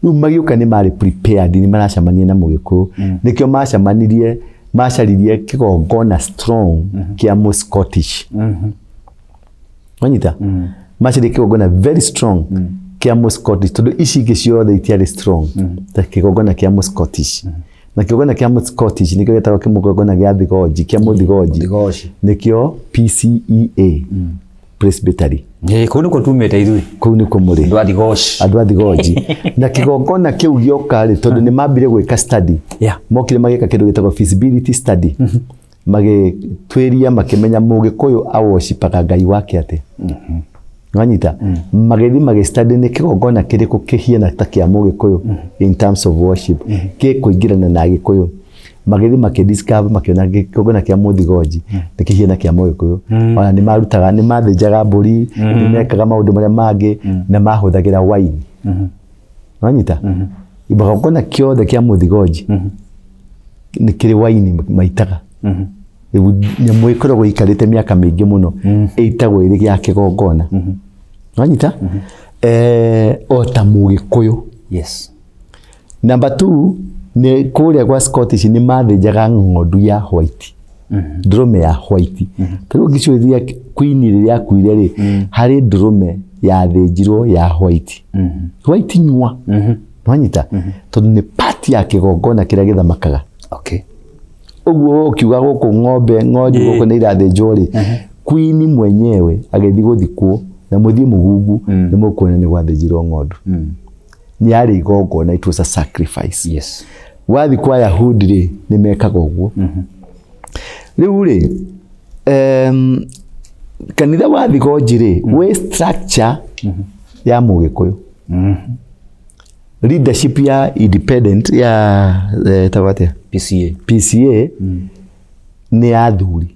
Rĩu magĩũka nĩ marĩ prepared, nĩ maracemania na mũgĩkũyũ. Nĩkĩo macemanirie, macaririe kĩgongona strong kĩa mũ Scottish. Wanyita? Macaririe kĩgongona very strong kĩa mũ Scottish, tondũ ici ingĩ ciothe itiarĩ strong ta kĩgongona kĩa mũ Scottish. Na kĩgongona kĩa mũ Scottish nĩkĩo gĩtagwo kĩgongona gĩa Thigonji, kĩa mũthigonji. Thigoci. Nĩkĩo PCEA Presbytery. Kũu nĩkuo tumĩte ithuĩ. Kũu nĩkuo mũrĩ. Andũ a Thigoci. Andũ a Thigonji. Na kĩgongona kĩu gĩoka rĩ, tondũ nĩ mambire gwĩka study, mokire magĩka kĩndũ gĩtagwo feasibility study, magĩtuĩria, makĩmenya mũgĩkũyũ aworshipaga Ngai wake atĩa. Wanyita? Magĩthiĩ magĩstudy nĩ kĩgongona kĩrĩkũ kĩhiana ta kĩa mũgĩkũyũ in terms of worship, gĩkũingĩrana na Agĩkũyũ. Magĩthiĩ makĩdiscover, makĩona kĩgongona kĩa mũthigonji nĩ kĩhiana kĩa mũgĩkũyũ. Ona nĩ marutaga, nĩ mathĩnjaga mbũri, nĩ mekaga maũndũ marĩa mangĩ na mahũthagĩra wine. Wanyita? Kĩgongona kĩothe kĩa mũthigonji nĩ kĩrĩ wine maitaga. Rĩu nyamũ ĩkoragwo ĩikarĩte mĩaka mĩingĩ mũno ĩitagwo ĩrĩ ya kĩgongona. Wanyita? O ta mũgĩkũyũ. Number 2, nĩ kũrĩa gwa Scottish nĩ mathĩnjaga ng'ondu ya white, ndũrũme ya white. Ta rĩu ũngĩcũthia Queen rĩrĩa akuire rĩ, harĩ ndũrũme yathĩnjirwo ya white, white nyua. Wanyita? Tondũ nĩ part ya kĩgongona kĩrĩa gĩthamakaga. Ũguo ũkiuga gũkũ ng'ombe ng'ondu gũkũ nĩ irathĩnjwo rĩ, Queen mwenyewe agĩthiĩ gũthikwo na mũthiĩ mũgungu nĩ mũkuona nĩ gwathĩnjirwo ng'ondu. Nĩ yarĩ igongona, it was a sacrifice. Wathi kwa Yahudi rĩ, nĩ mekaga ũguo. Rĩu rĩ, kanitha wa Thigonji rĩ, wĩ structure ya Mũgĩkũyũ. Leadership ya independent ya ĩtagwo atĩa? PCA. PCA nĩ ya athuri.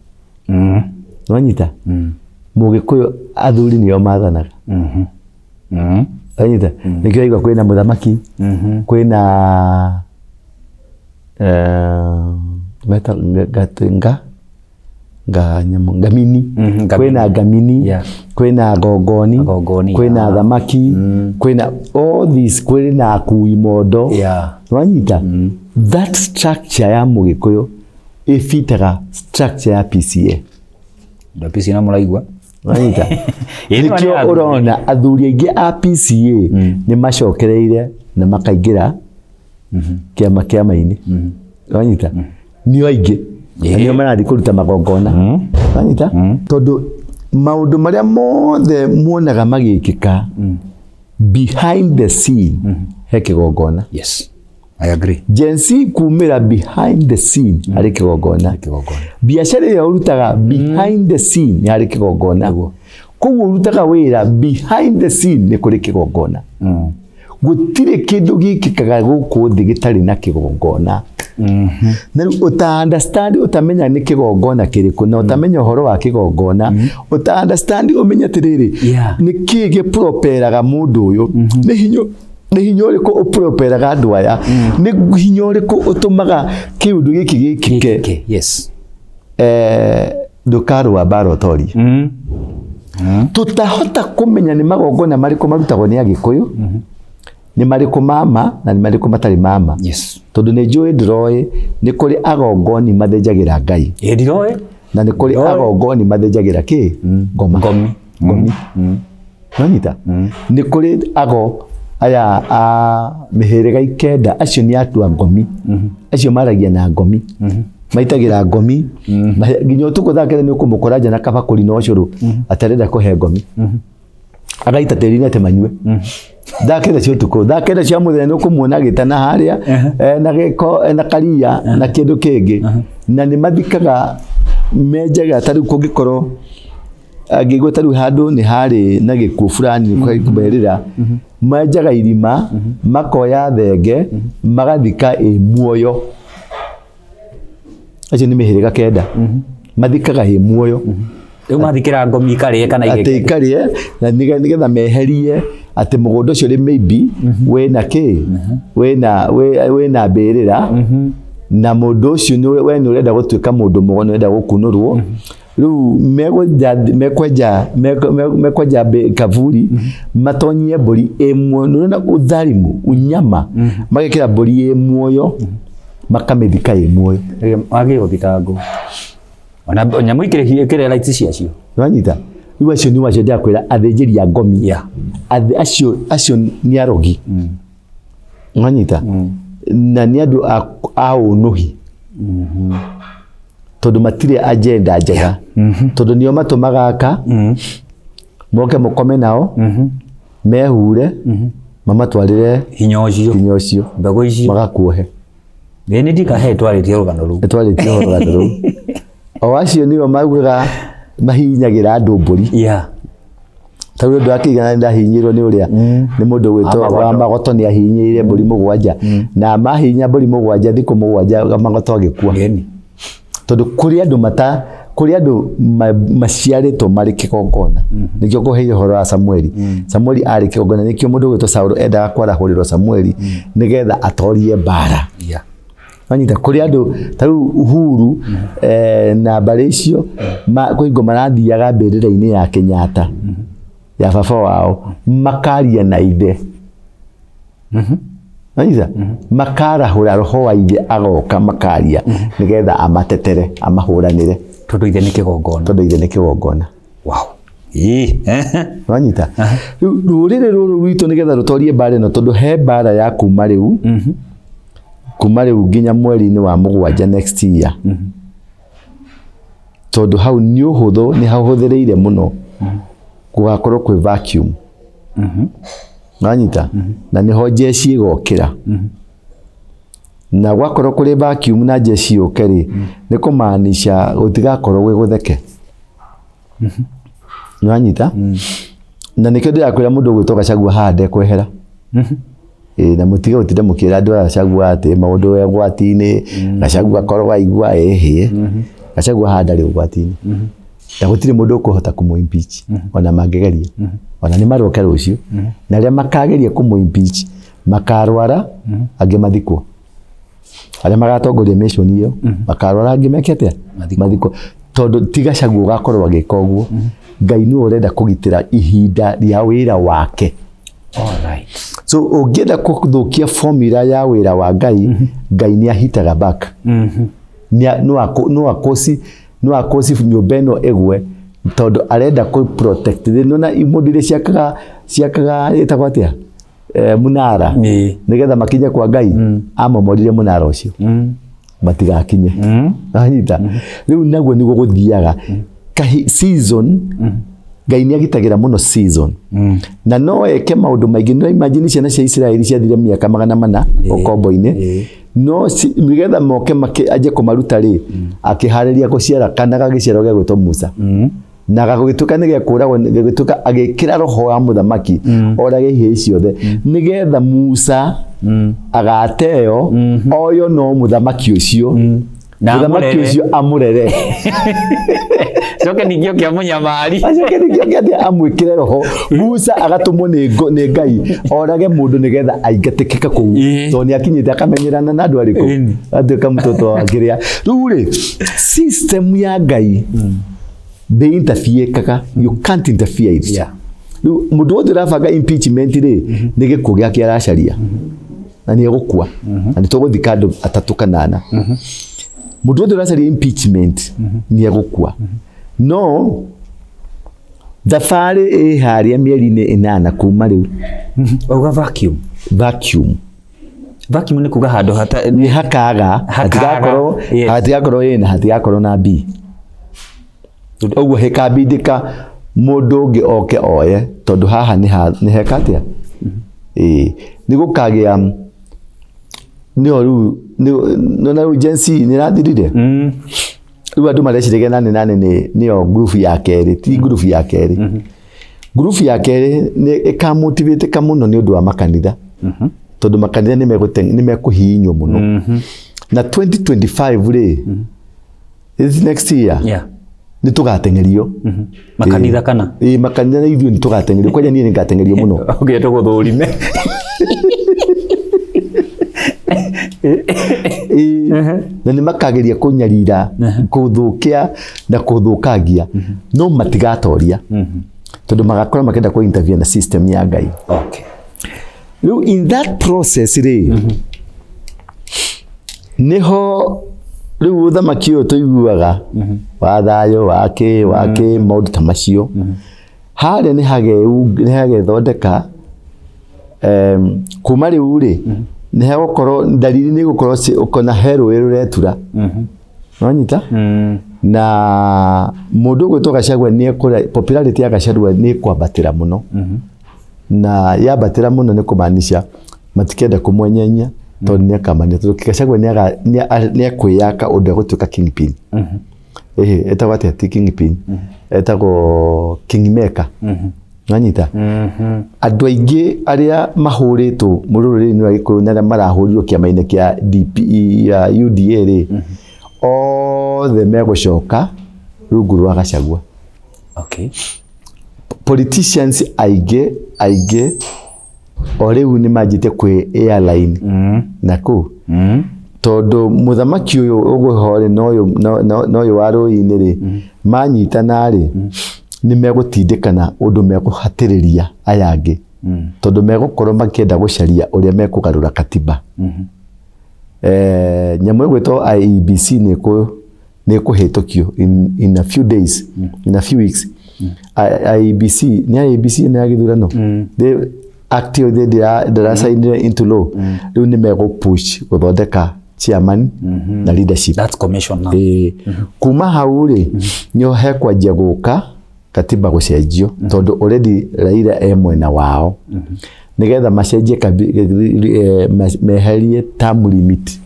Wanyita? Mũgĩkũyũ athuri nĩo mathanaga. Wanyita? Nĩkĩo waigua kwĩna mũthamaki, kwĩna meta nga nga nyamũ ngamini. Ngamini. Kwĩna ngamini, kwĩna ngongoni, Agongoni, kwĩna thamaki, kwĩna all this, kwĩna akui mondo. Wanyita? That structure ya Mũgĩkũyũ ĩbitaga structure ya PCA. Ndo PCA na mũraigua. Wanyita? Ĩĩ, nĩ Nĩkĩo athuri. ũrona athuri aingĩ a PCA nĩ macokereire na makaingĩra kĩama kĩama-inĩ. Wanyita? Nĩo aingĩ. Na nĩo marathiĩ kũruta magongona. Wanyita? Tondũ maũndũ marĩa mothe muonaga magĩkĩka behind the scene he kĩgongona. Yes. I agree. Gen Z kumĩra behind the scene harĩ kĩgongona. Kĩgongona. Biacara ĩrĩa ũrutaga behind the scene nĩ harĩ kĩgongona. Koguo ũrutaga wĩra behind the scene nĩ kũrĩ kĩgongona. Gũtirĩ kĩndũ gĩkĩkaga gũkũ thĩ gĩtarĩ na kĩgongona. Na rĩu ũta understand, ũtamenya nĩ kĩgongona kĩrĩkũ, na ũtamenya ũhoro wa kĩgongona, ũta understand ũmenye atĩrĩrĩ, nĩ kĩĩ gĩproperaga mũndũ ũyũ, nĩ hinya ũrĩkũ ũproperaga andũ aya, nĩ hinya ũrĩkũ ũtũmaga kĩũndũ gĩkĩ gĩkĩke. Okay. Yes. Ndũkarũa mbara ũtorie. Tũtahota kũmenya nĩ magongona marĩkũ marutagwo nĩ Agĩkũyũ, nĩ marĩkũ mama na nĩ marĩkũ matarĩ mama. Tondũ nĩ njũĩ ndĩroĩ nĩ kũrĩ agongoni mathĩnjagĩra Ngai. Ĩ ndiroĩ. Na nĩ kũrĩ Ndĩroĩ. agongoni mathĩnjagĩra kĩ? Ngoma. Ngomi. Ngomi. Nonyita? Nĩ kũrĩ ago aya a mĩhĩrĩga ikenda, acio nĩ atua ngomi. Acio maragia na ngomi. Maitagĩra ngomi. Nginya ũtukũ thaa kenda nĩ ũkũmũkora nja na kabakũri na ũcũrũ atarenda kũhe ngomi. Agaita tĩri-inĩ atĩ manyue. Thaa kenda cia ũtukũ, thaa kenda cia mũthenya nĩ ũkũmuona agĩtana harĩa, na gĩko, na karia, na kĩndũ kĩngĩ. Na nĩ mathikaga menjaga ta rĩu kũngĩkorwo angĩigua ta rĩu handũ nĩ harĩ na gĩkuũ fulani kũmerĩra, menjaga irima, makoya thenge, magathika ĩ muoyo. Acio nĩ mĩhĩrĩga kenda. Mathikaga ĩ muoyo. Rĩu mathikĩra ngomi ikarĩe kana atĩ igĩke. ikarĩe na nĩgetha meherie atĩ mũgũnda ũcio rĩ maybe wĩna kĩ, wĩna mbĩrĩra, na mũndũ ũcio we nĩ ũrenda gũtuĩka mũndũ mũgo, nĩ ũrenda gũkunũrwo. Rĩu mekwenja kaburi, matonyie mbũri ĩ muoyo. Nĩ ũrona ũtharimu, unyama, magekĩra mbũri ĩ muoyo, makamĩthika ĩ muoyo. Wagĩrĩirwo gũthitangwo. Ona nyamũ ikĩrĩ rights ciacio. Wanyita? Rĩu acio nĩ acio ndĩrakwĩra athĩnjĩri a ngomi. Acio nĩ arogi. Wanyita? Na nĩ andũ a ũnũhi. Tondũ matirĩ agenda njega. Tondũ nĩo matũmaga aka, moke mũkome nao, mehure, mamatwarĩre hinya ũcio. Hinya ũcio. Mbegũ icio. Magakuohe. Ĩ nĩ ndikahe twarĩtie rũgano rũu. Twarĩtie rũgano rũu. O acio nĩo maugaga mahihinyagĩra andũ mbũri. Ta rĩu ũndũ wa kĩigana ndahihinyĩirwo nĩ ũrĩa, nĩ mũndũ ũgwĩtwo Wa wa Magoto. Magoto nĩ ahihinyĩire mbũri mũgwanja. Na mahihinya mbũri mũgwanja thikũ mũgwanja Magoto agĩkua. Ngeni. Tondũ kũrĩ andũ mata, kũrĩ andũ maciarĩtwo marĩ kĩgongona. Nĩkĩo ngũheire ũhoro wa Samueli. Samueli arĩ kĩgongona, nĩkĩo mũndũ ũgwĩtwo Saũlũ endaga kwarahũrĩrwo Samueli nĩgetha atorie mbara. Wanyita, kũrĩ andũ ta rĩu Uhuru, na mbarĩ icio, kwĩ hingo marathiaga mbĩrĩra-inĩ ya Kenyatta, ya baba wao, makaria na ithe. Wanyita? Makarahũra roho wa ithe agoka makaria nĩgetha amatetere, amahũranĩre. Tondũ ithe nĩ kĩgongona. Tondũ ithe nĩ kĩgongona. Wow. Ĩĩ. Wanyita? Rĩu rũrĩrĩ rũrũ rwitũ nĩgetha rũtorie mbara ĩno, tondũ he mbara ya kuma rĩu, kuma rĩu nginya mweri-inĩ wa mũgwanja next year. Tondũ hau nĩ ũhũthũ, nĩ hahũthĩrĩire mũno. Gũgakorwo kwĩ vacuum. Wanyita? Na nĩho jeshi ĩgokĩra. Na gwakorwo kũrĩ vacuum na jeshi yũke rĩ, nĩ kũmaanisha gũtigakorwo gwĩ gũtheke. Nĩwanyita? Na nĩkĩo ndĩrakwĩra mũndũ ũgwĩtwo Gachagua haha ndekwehera. Ĩĩ, na mũtige gũtinda mũkĩra andũ a Gachagua atĩ maũndũ e ũgwati-inĩ, Gachagua akorwo aigua ĩhĩ. Gachagua haha ndarĩ ũgwati-inĩ. Na gũtirĩ mũndũ ũkũhota kũmũ impeach ona mangĩgeria. Ona nĩ maroke rũciũ. Na arĩa makageria kũmũ impeach makarwara, angĩ mathikwo. Arĩa magatongoria mission ĩyo makarwara, angĩ meke atĩa? Mathikwo. Tondũ ti Gachagua ũgakorwo agĩka ũguo. Ngai nĩwe ũrenda kũgitĩra ihinda rĩa wĩra wake. Alright. So ũngĩenda kũthũkia formula ya wĩra wa Ngai, Ngai nĩ ahitaga back. No akosi, no akosi nyũmba ĩno ĩgwe tondũ arenda kũ protect. Nĩwona mũndũ iria ciakaga ĩtagwo atĩa? Munara. Nĩgetha makinye kwa Ngai, amomorire munara ũcio. Matigakinye. Wanyita? Rĩu naguo nĩguo gũthiaga. Kahi season, Ngai nĩ agitagĩra mũno season. Na no eke maũndũ maingĩ. No imagine ciana cia Isiraeli ciathire mĩaka 400 ũkombo-inĩ. No nĩgetha moke anjie kũmaruta rĩ, akĩharĩria gũciara kana gagĩciarwo gĩa gwĩtwo Musa. Na gagĩtuĩka nĩ gekũragwo, gĩgĩtuĩka agĩkĩra roho wa mũthamaki orage ihĩĩ ciothe nĩgetha Musa agateo oyo no mũthamaki ũcio. Na Mũthamaki amũrere. ũcio amũrere. Coke ningĩ oke amũnyamari. Acoke ningĩ oke atĩ amwĩkĩre roho. Musa agatũmwo nĩ Ngai orage mũndũ nĩgetha aingatĩkĩke kũu. Tondũ nĩ akinyĩte akamenyerana na andũ arĩkũ. Atuĩka mũtoto wa kĩrĩa. Rĩu rĩ, system ya Ngai ndĩ interfere-kaga. You can't interfere it. Rĩu mũndũ wothe ũrabanga impeachment rĩ, nĩ gĩkuũ gĩake aracaria. Na nĩ egũkua. Na nĩ tũgũthika andũ atatũ kana ana. Mũndũ wothe ũracaria impeachment nĩ egũkua. No thabarĩ ĩ harĩa mĩeri-inĩ 8 kuma rĩu. Wauga vacuum. Vacuum. Vacuum nĩ kuga handũ hata nĩ hakaga, Hakaga, hatigakorwo, yes. hatigakorwo A na hatigakorwo na B. Ũguo hĩkambindĩka mũndũ ũngĩ oke oye, tondũ haha nĩ heka atĩa? Ĩĩ, nĩ gũkagĩa nĩho rĩu, nĩwona rĩu Gen Z nĩ ĩrathirire? Rĩu andũ mareciragia nane nane nĩyo group ya kerĩ, ti group ya kerĩ. Group ya kerĩ nĩ ĩkamotivatĩka mũno nĩ ũndũ wa makanitha. Tondũ makanitha nĩ mekũhihinywo mũno. Na 2025 rĩ, is next year. Nĩ tũgateng'erio. Makanitha kana? Ĩĩ, makanitha na ithuĩ nĩ tũgateng'erio. Kwanja niĩ nĩ ngateng'erio mũno. Okay, tũgũthũrime. Ĩĩ, na nĩ makageria kũnyarira, kũthũkia na kũthũkangia, no matigatoria. Tondũ magakorwo makĩenda kũ interfere na system ya Ngai. Rĩu in that process rĩ, nĩho rĩu ũthamaki ũyũ tũiguaga wa thayũ, wa kĩ, wa kĩ, maũndũ ta macio. Harĩa nĩ hagethondeka, kuma rĩu rĩ, nĩ hegũkorwo, ndariri nĩ igũkorwo ũkona he rũĩ rũretura. Nĩwanyita? Na mũndũ ũgwĩtwo Gachagua nĩ ekũra, popularity ya Gachagua nĩ ĩkwambatĩra mũno. Na yambatĩra mũno nĩ kũmaanisha matikenda kũmwenyenyia tondũ nĩ akamania, tondũ Gachagua nĩ ekwĩyaka ũndũ egũtuĩka kingpin. Ĩhĩ, etagwo atĩa? Ti kingpin. Etagwo kingmaker. Nĩwanyita? Andũ aingĩ arĩa mahũrĩtwo mũrũrĩrĩ-inĩ wa Gĩkũyũ na arĩa marahũrirwo kĩama-inĩ kĩa DP ya UDA rĩ, othe megũcoka rungu rwa Gachagua. Politicians aingĩ o rĩu nĩ manjĩtie kwĩ airline na kũu. Tondũ mũthamaki ũyũ ũgũho rĩ, na ũyũ wa rũĩ-inĩ rĩ, manyitana rĩ, nĩ megũtindĩkana ũndũ megũhatĩrĩria aya angĩ. Tondũ megũkorwo makĩenda gũcaria ũrĩa mekũgarũra katiba. Nyamũ ĩgwĩtwo IEBC nĩ ĩkũhĩtũkio in a few days, in a few weeks. IEBC, nĩ IEBC nĩ ya gĩthurano. They act ĩyo ndĩracainire into law. Rĩu nĩ megũ push gũthondeka chairman na leadership. That's commission now. Kuma hau rĩ, nĩho hekwanjia gũka katiba gũcenjio, tondũ already Raila e mwena wao. Nĩgetha macenjie meherie term limit.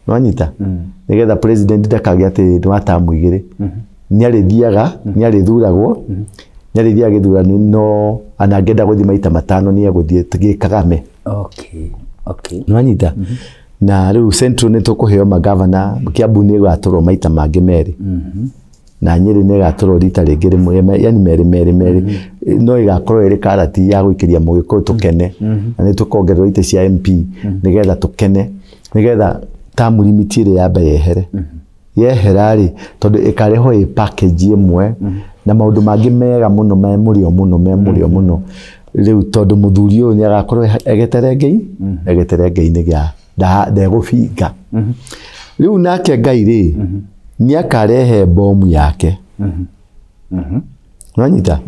Nwanyita nĩgetha president ndakagĩa atĩ nĩ wa tamu igĩrĩ, nĩ arĩthiaga, nĩ arĩthuragwo, nĩ arĩthiaga gĩthurano, no ana angĩenda gũthiĩ maita 5 nĩ egũthiĩ gĩ Kagame. Nwanyita na rĩu Central nĩ tũkũheo magavana, Kiambu nĩ ĩgatũrwo maita mangĩ 2, na Nyĩrĩ nĩ ĩgatũrwo rita rĩngĩ rĩmwe, yani merĩ merĩ merĩ, no ĩgakorwo ĩrĩ karati ya gũikĩria mũgĩkũyũ tũkene, na nĩ tũkongererwo itĩ cia MP nĩgetha tũkene, nĩgetha term limit ĩrĩa yambe yehere. Yehera rĩ, tondũ ĩkarehwo ĩ package ĩmwe na maũndũ mangĩ mega mũno, me mũrĩo mũno, me mũrĩo mũno. Rĩu tondũ mũthuri ũyũ nĩ agakorwo egetere Ngai, egetere Ngai nĩ gĩa ndegũbinga. Rĩu nake Ngai rĩ, nĩ akarehe bomu yake. Nwanyita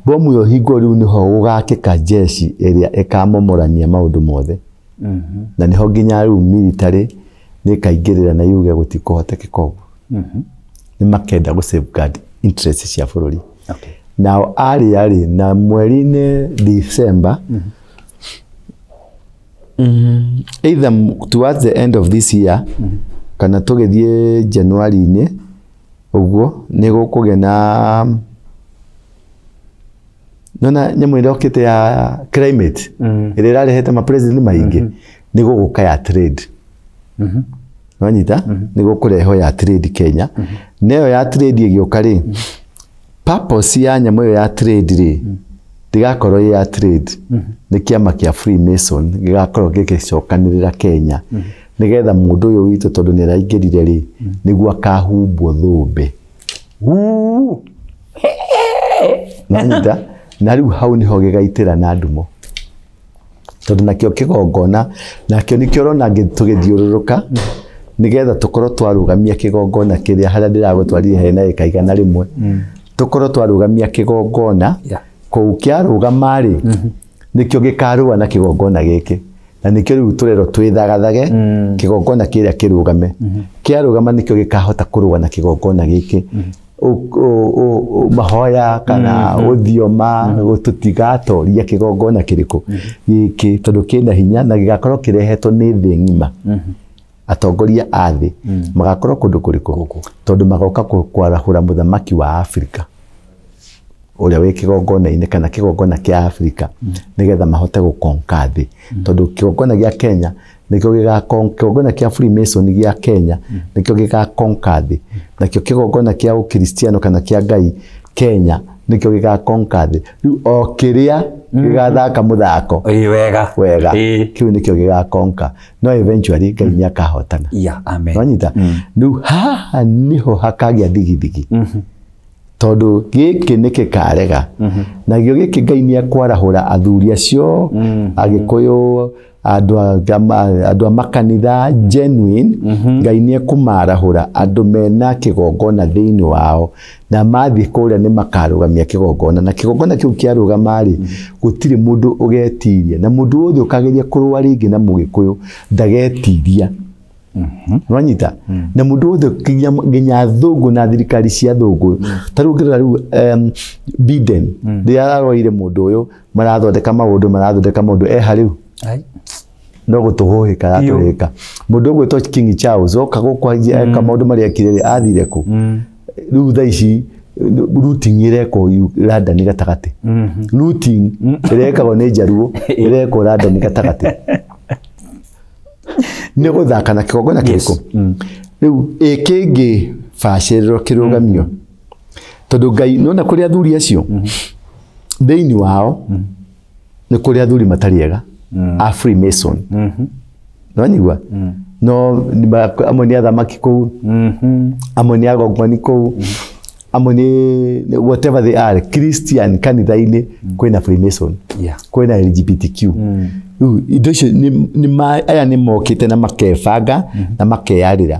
bomu ĩyo hingo rĩu nĩho gũgakĩka jeshi ĩrĩa ĩkamomorania maũndũ mothe, na nĩho nginya rĩu military nĩ ĩkaingĩrĩra na yuge gũtikũhotekeka ũguo. Nĩ makenda gũ safeguard interest cia bũrũri. Nao arĩa rĩ, na mweri-inĩ December, either towards the end of this year kana tũgĩthiĩ January-inĩ ũguo, nĩ gũkũgĩa na nona nyamũ ĩrĩa ĩrokĩte ya climate ĩrĩa ĩrarehete ma president maingĩ, nĩ gũgũka ya trade. Nwanyita nĩ gũkũrehwo ya trade Kenya, na ĩyo ya trade ĩgĩũka rĩ, purpose ya nyamũ ĩyo ya trade rĩ, ndĩgakorwo ĩ ya trade, nĩ kĩama kĩa Freemason gĩgakorwo gĩgĩcokanĩrĩra Kenya, nĩgetha mũndũ ũyũ witũ, tondũ nĩ araingĩrire rĩ, nĩguo akahumbwo thũmbĩ. Nwanyita na rĩu hau nĩho gĩgaitĩra na ndumo, tondũ nakĩo kĩgongona nakĩo nĩkĩo ũrona tũgĩthiũrũrũka, nĩgetha tũkorwo twarũgamia kĩgongona kĩrĩa harĩa ndĩragũtwarire hena ĩka 100, tũkorwo twarũgamia kĩgongona kũu kĩarũgama rĩ, nĩkĩo gĩkarũa na kĩgongona gĩkĩ, na nĩkĩo rĩu tũrerwo twĩthagathage kĩgongona kĩrĩa kĩrũgame. Kĩarũgama nĩkĩo gĩkahota kũrũa na kĩgongona gĩkĩ. Mahoya kana gũthioma tũtigatoria kĩgongona kĩrĩkũ gĩkĩ, tondũ kĩna hinya na gĩgakorwo kĩrehetwo nĩ thĩ ng'ima. Atongoria a thĩ magakorwo kũndũ kũrĩkũ? Tondũ magoka kwarahũra mũthamaki wa Afrika ũrĩa wĩ kĩgongona-inĩ kana kĩgongona kĩa Afrika, nĩgetha mahote gũkonka thĩ, tondũ kĩgongona gĩa Kenya nĩkĩo gĩgakon kĩgongona kĩa Freemason gĩa Kenya nĩkĩo gĩgakonka thĩ, nakĩo kĩgongona kĩa Ũkristiano kana kĩa Ngai Kenya nĩkĩo gĩgakonka thĩ. Rĩu o kĩrĩa gĩgathaka mũthako Ĩĩ, wega. Wega, kĩu nĩkĩo gĩgakonka, no eventually Ngai nĩ akahotana. Yeah, amen. Wanyita rĩu haha nĩho hakagĩa thigithigi, tondũ gĩkĩ nĩ gĩkarega, nakĩo gĩkĩ Ngai nĩ ekwarahũra athuri acio Agĩkũyũ, andũ a makanitha genuine. Ngai nĩ ekũmarahũra andũ mena kĩgongona thĩinĩ wao, na mathiĩ kũrĩa nĩ makarũgamia kĩgongona, na kĩgongona kĩu kĩarũgama rĩ, gũtirĩ mũndũ ũgetiria, na mũndũ wothe ũkageria kũrũa rĩngĩ na Mũgĩkũyũ ndagetiria. Nwanyita na mũndũ wothe nginya thũngũ na thirikari cia thũngũ, ta rĩu ũngĩrora rĩu Biden rĩrĩa araroire mũndũ ũyũ, marathondeka maũndũ, marathondeka maũndũ eha rĩu no gũtũhũhĩka aratũhĩka. Mũndũ ũgwĩtwo King Charles oka gũkũ eka maũndũ marĩa ekire rĩ, athire kũ? Rĩu thaa ici looting ĩrekwo London gatagatĩ, looting ĩrekagwo nĩ Njaruo ĩrekwo London gatagatĩ, nĩ gũthaka na kĩgongona kĩrĩkũ rĩu ĩkĩngĩ bacĩrĩrwo kĩrũgamio, tondũ Ngai nona kũrĩ athuri acio thĩinĩ wao nĩ kũrĩ athuri matarĩ ega a Freemason, nonyigua no amwe nĩ athamaki kũu, amwe nĩ agongoni kũu, amwe nĩ whatever they are, Christian kanitha-inĩ kwĩna Freemason, kwĩna LGBTQ. Rĩu indo icio aya nĩ mokĩte na makebanga na makeyarĩra.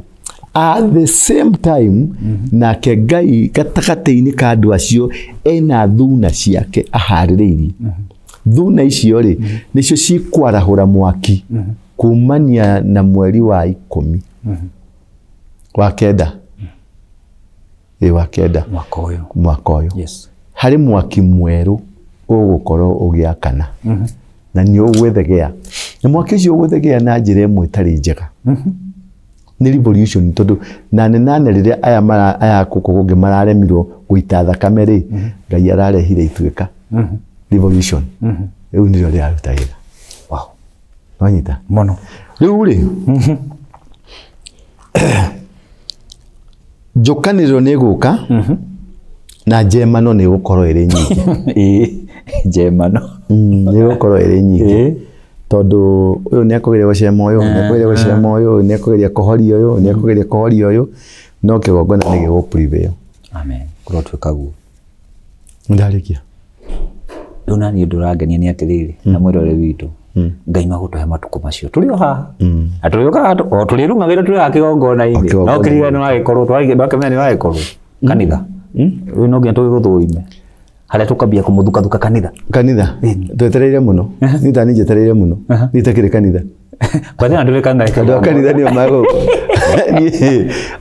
At the same time, nake Ngai gatagatĩ-inĩ ka andũ acio ena thuna ciake aharĩrĩirie. Thuna icio rĩ, nĩcio cikwarahũra mwaki kumania na mweri wa 19, ĩ wa 9 mwaka ũyũ. Mwaka ũyũ. Harĩ mwaki mwerũ ũgũkorwo ũgĩakana na nĩ ũgwĩthegea. Na mwaki ũcio ũgũthegea na njĩra ĩmwe ĩtarĩ njega. Nĩ revolution tondũ nane nane rĩrĩa aya mara aya gũkũ kũngĩ mararemirwo gũita thakame rĩ, Ngai ararehire ituĩka. Revolution. Rĩu nĩrĩo rĩraruta wĩra. Wow. Wanyita? Mũno. Rĩu rĩ, njũkanĩrĩro nĩ ĩgũka na njemano nĩ ĩgũkorwo ĩrĩ nyingĩ. Ĩĩ, njemano. Nĩ ĩgũkorwo ĩrĩ nyingĩ. Tondũ ũyũ nĩ ekũgeria gũcema ũyũ, nĩ ekũgeria gũcema ũyũ, nĩ ekũgeria kũhoria ũyũ, nĩ ekũgeria kũhoria ũyũ, no kĩgongona nĩ gĩgũ prevail. Amen. Kũrotuĩka guo. Ndarĩkia. Rĩu naniĩ ũndũ ũrangenia nĩ atĩrĩrĩ, na mwĩrore witũ, Ngai magũtũhe matukũ macio tũrĩ o haha. Na tũrĩũkaga o tũrĩrung'agĩra tũrĩ haha kĩgongona-inĩ. No kĩrĩa nĩ wagĩkorwo, twakĩmenya nĩ wagĩkorwo kanitha. Rĩu no nginya tũgĩgũthũrime harĩa tũkambia kũmũthukathuka kanitha. Kanitha twetereire mũno. Niĩ ta niĩ njetereire mũno. Niĩ itakĩrĩ kanitha. Kwani andũ kanitha. Andũ a kanitha nĩo megũ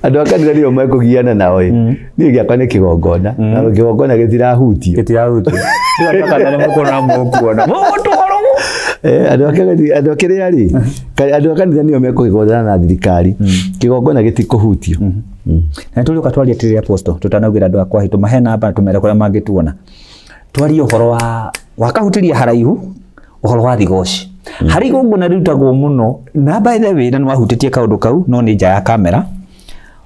andũ a kanitha nĩo mekũgiana nao ĩ. Niĩ gĩakwa nĩ kĩgongona. Na kĩgongona gĩtirahutio. Gĩtirahutio. Rĩu andũ a kanitha nĩ mũkuona mũkuona. Mũgũtwarwo. Andũ a kanitha andũ a kĩrĩa rĩ, andũ a kanitha nĩo mekũgĩgongona na thirikari. Kĩgongona gĩtikũhutio. Na tũrĩũka twarie atĩrĩrĩ Apostle, tũtanaugĩra andũ akwa tũmahe namba na tũmere kũrĩa mangĩtuona. Twarie ũhoro wa wakahutĩria haraihu ũhoro wa thigoci. Harĩ igongona rĩrutagwo mũno na by the way na nĩ wahutĩtie kaũndũ kau no nĩ nja ya kamera.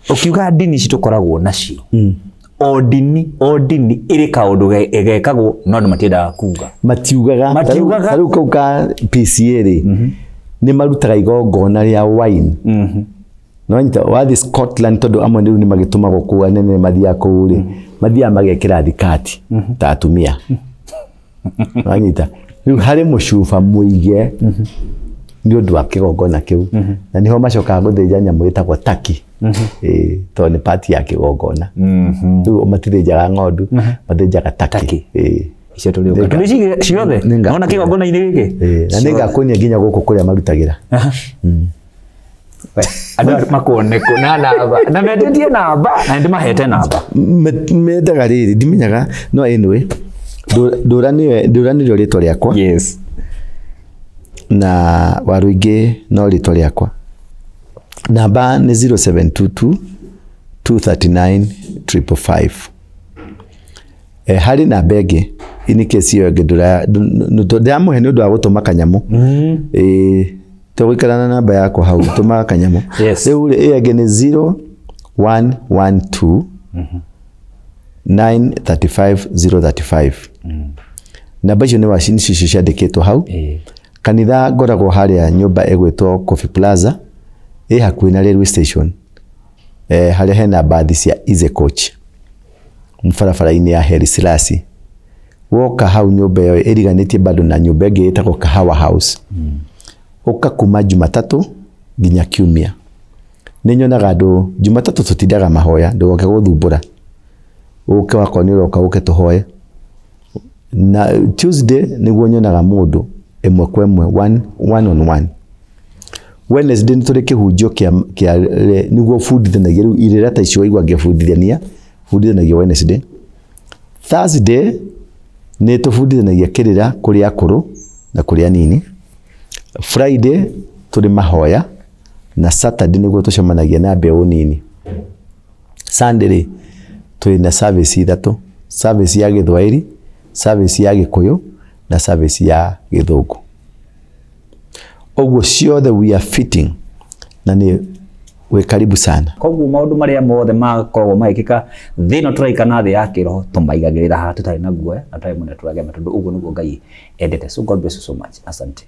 Ũkiuga ndini ici tũkoragwo nacio. O ndini o ndini ĩrĩ kaũndũ gekagwo no andũ matiendaga kuga. Matiugaga. Matiugaga. Ta rĩu kau ka PCA rĩ, nĩ marutaga igongona rĩa wine. Nĩwanyita wathiĩ Scotland tondũ amwe rĩu nĩ magĩtũmagwo kũu anene nĩ mathiaga kũu rĩ, mathiaga magekĩra thikati ta atumia. Nĩwanyita rĩu harĩ mũcuba mũige nĩ ũndũ wa kĩgongona kĩu na nĩho macokaga gũthĩnja nyamũ ĩtagwo taki. Ĩĩ, tondũ nĩ part ya kĩgongona. Rĩu matithĩnjaga ng'ondu, mathĩnjaga taki. Ĩĩ. Icio tũrĩũka. Tũrĩcigĩra ciothe. Nona kĩgongona-inĩ gĩkĩ. Ĩĩ, na nĩngakuonia nginya gũkũ kũrĩa marutagĩra. Andũ makuone kũ na namba na metĩtie namba na nĩndĩmahete namba. Mendaga rĩrĩ ndimenyaga no anyway Ndũra nĩwe Ndũra nĩrĩo rĩtwa rĩakwa. Yes. Na Waruingĩ no rĩtwa rĩakwa. Namba nĩ 0722 239 555. Harĩ namba ĩngĩ in case ĩyo ĩngĩ ndĩramũhe nĩ ũndũ wa gũtũma kanyamũ. Ĩĩ tũgũikara na namba yakwa hau tũmaga kanyamũ. Yes. Rĩu rĩ ĩyo ĩngĩ nĩ 0112 935 035. Namba icio nĩ waci nĩcio icio ciandĩkĩtwo hau. Kanitha ngoragwo harĩa nyũmba ĩgwĩtwo Coffee Plaza ĩ hakuhĩ na railway station, harĩa hena mbathi cia Easy Coach barabara-inĩ ya Haile Selassie. Woka hau nyũmba ĩyo ĩriganĩtie bado na nyũmba ĩngĩ ĩtagwo Kahawa House. Ũka kuma Jumatatũ nginya Kiumia. Nĩ nyonaga andũ Jumatatũ tũtindaga mahoya ndũgoke gũthumbũra. Ũke wakorwo nĩ ũroka ũke tũhoe. Na Tuesday nĩguo nyonaga mũndũ ĩmwe kwa ĩmwe one, one on one. Wednesday nĩ tũrĩ kĩhunjio kĩa, kĩa nĩguo bundithanagia rĩu irĩra ta icio waigua ngĩbundithania, bundithanagia Wednesday. Thursday nĩ tũbundithanagia kĩrĩra kũrĩ akũrũ na kũrĩ anini. Friday tũrĩ mahoya na Saturday nĩguo tũcemanagia na mbeũ nini. Sunday rĩ, twĩna service ithatũ, service ya Gĩthwaĩri, service ya Gĩkũyũ na service ya Gĩthũngũ. Ũguo ciothe we are fitting na nĩ wĩ karibu sana. Koguo maũndũ marĩa mothe makoragwo magĩkĩka thĩ ĩno tũraikara na thĩ ya kĩroho tũmaigagĩrĩra haha tũtarĩ na guoya na tũtarĩ mũnene tũragema tondũ ũguo nĩguo Ngai endete. So God bless you so much. Asante.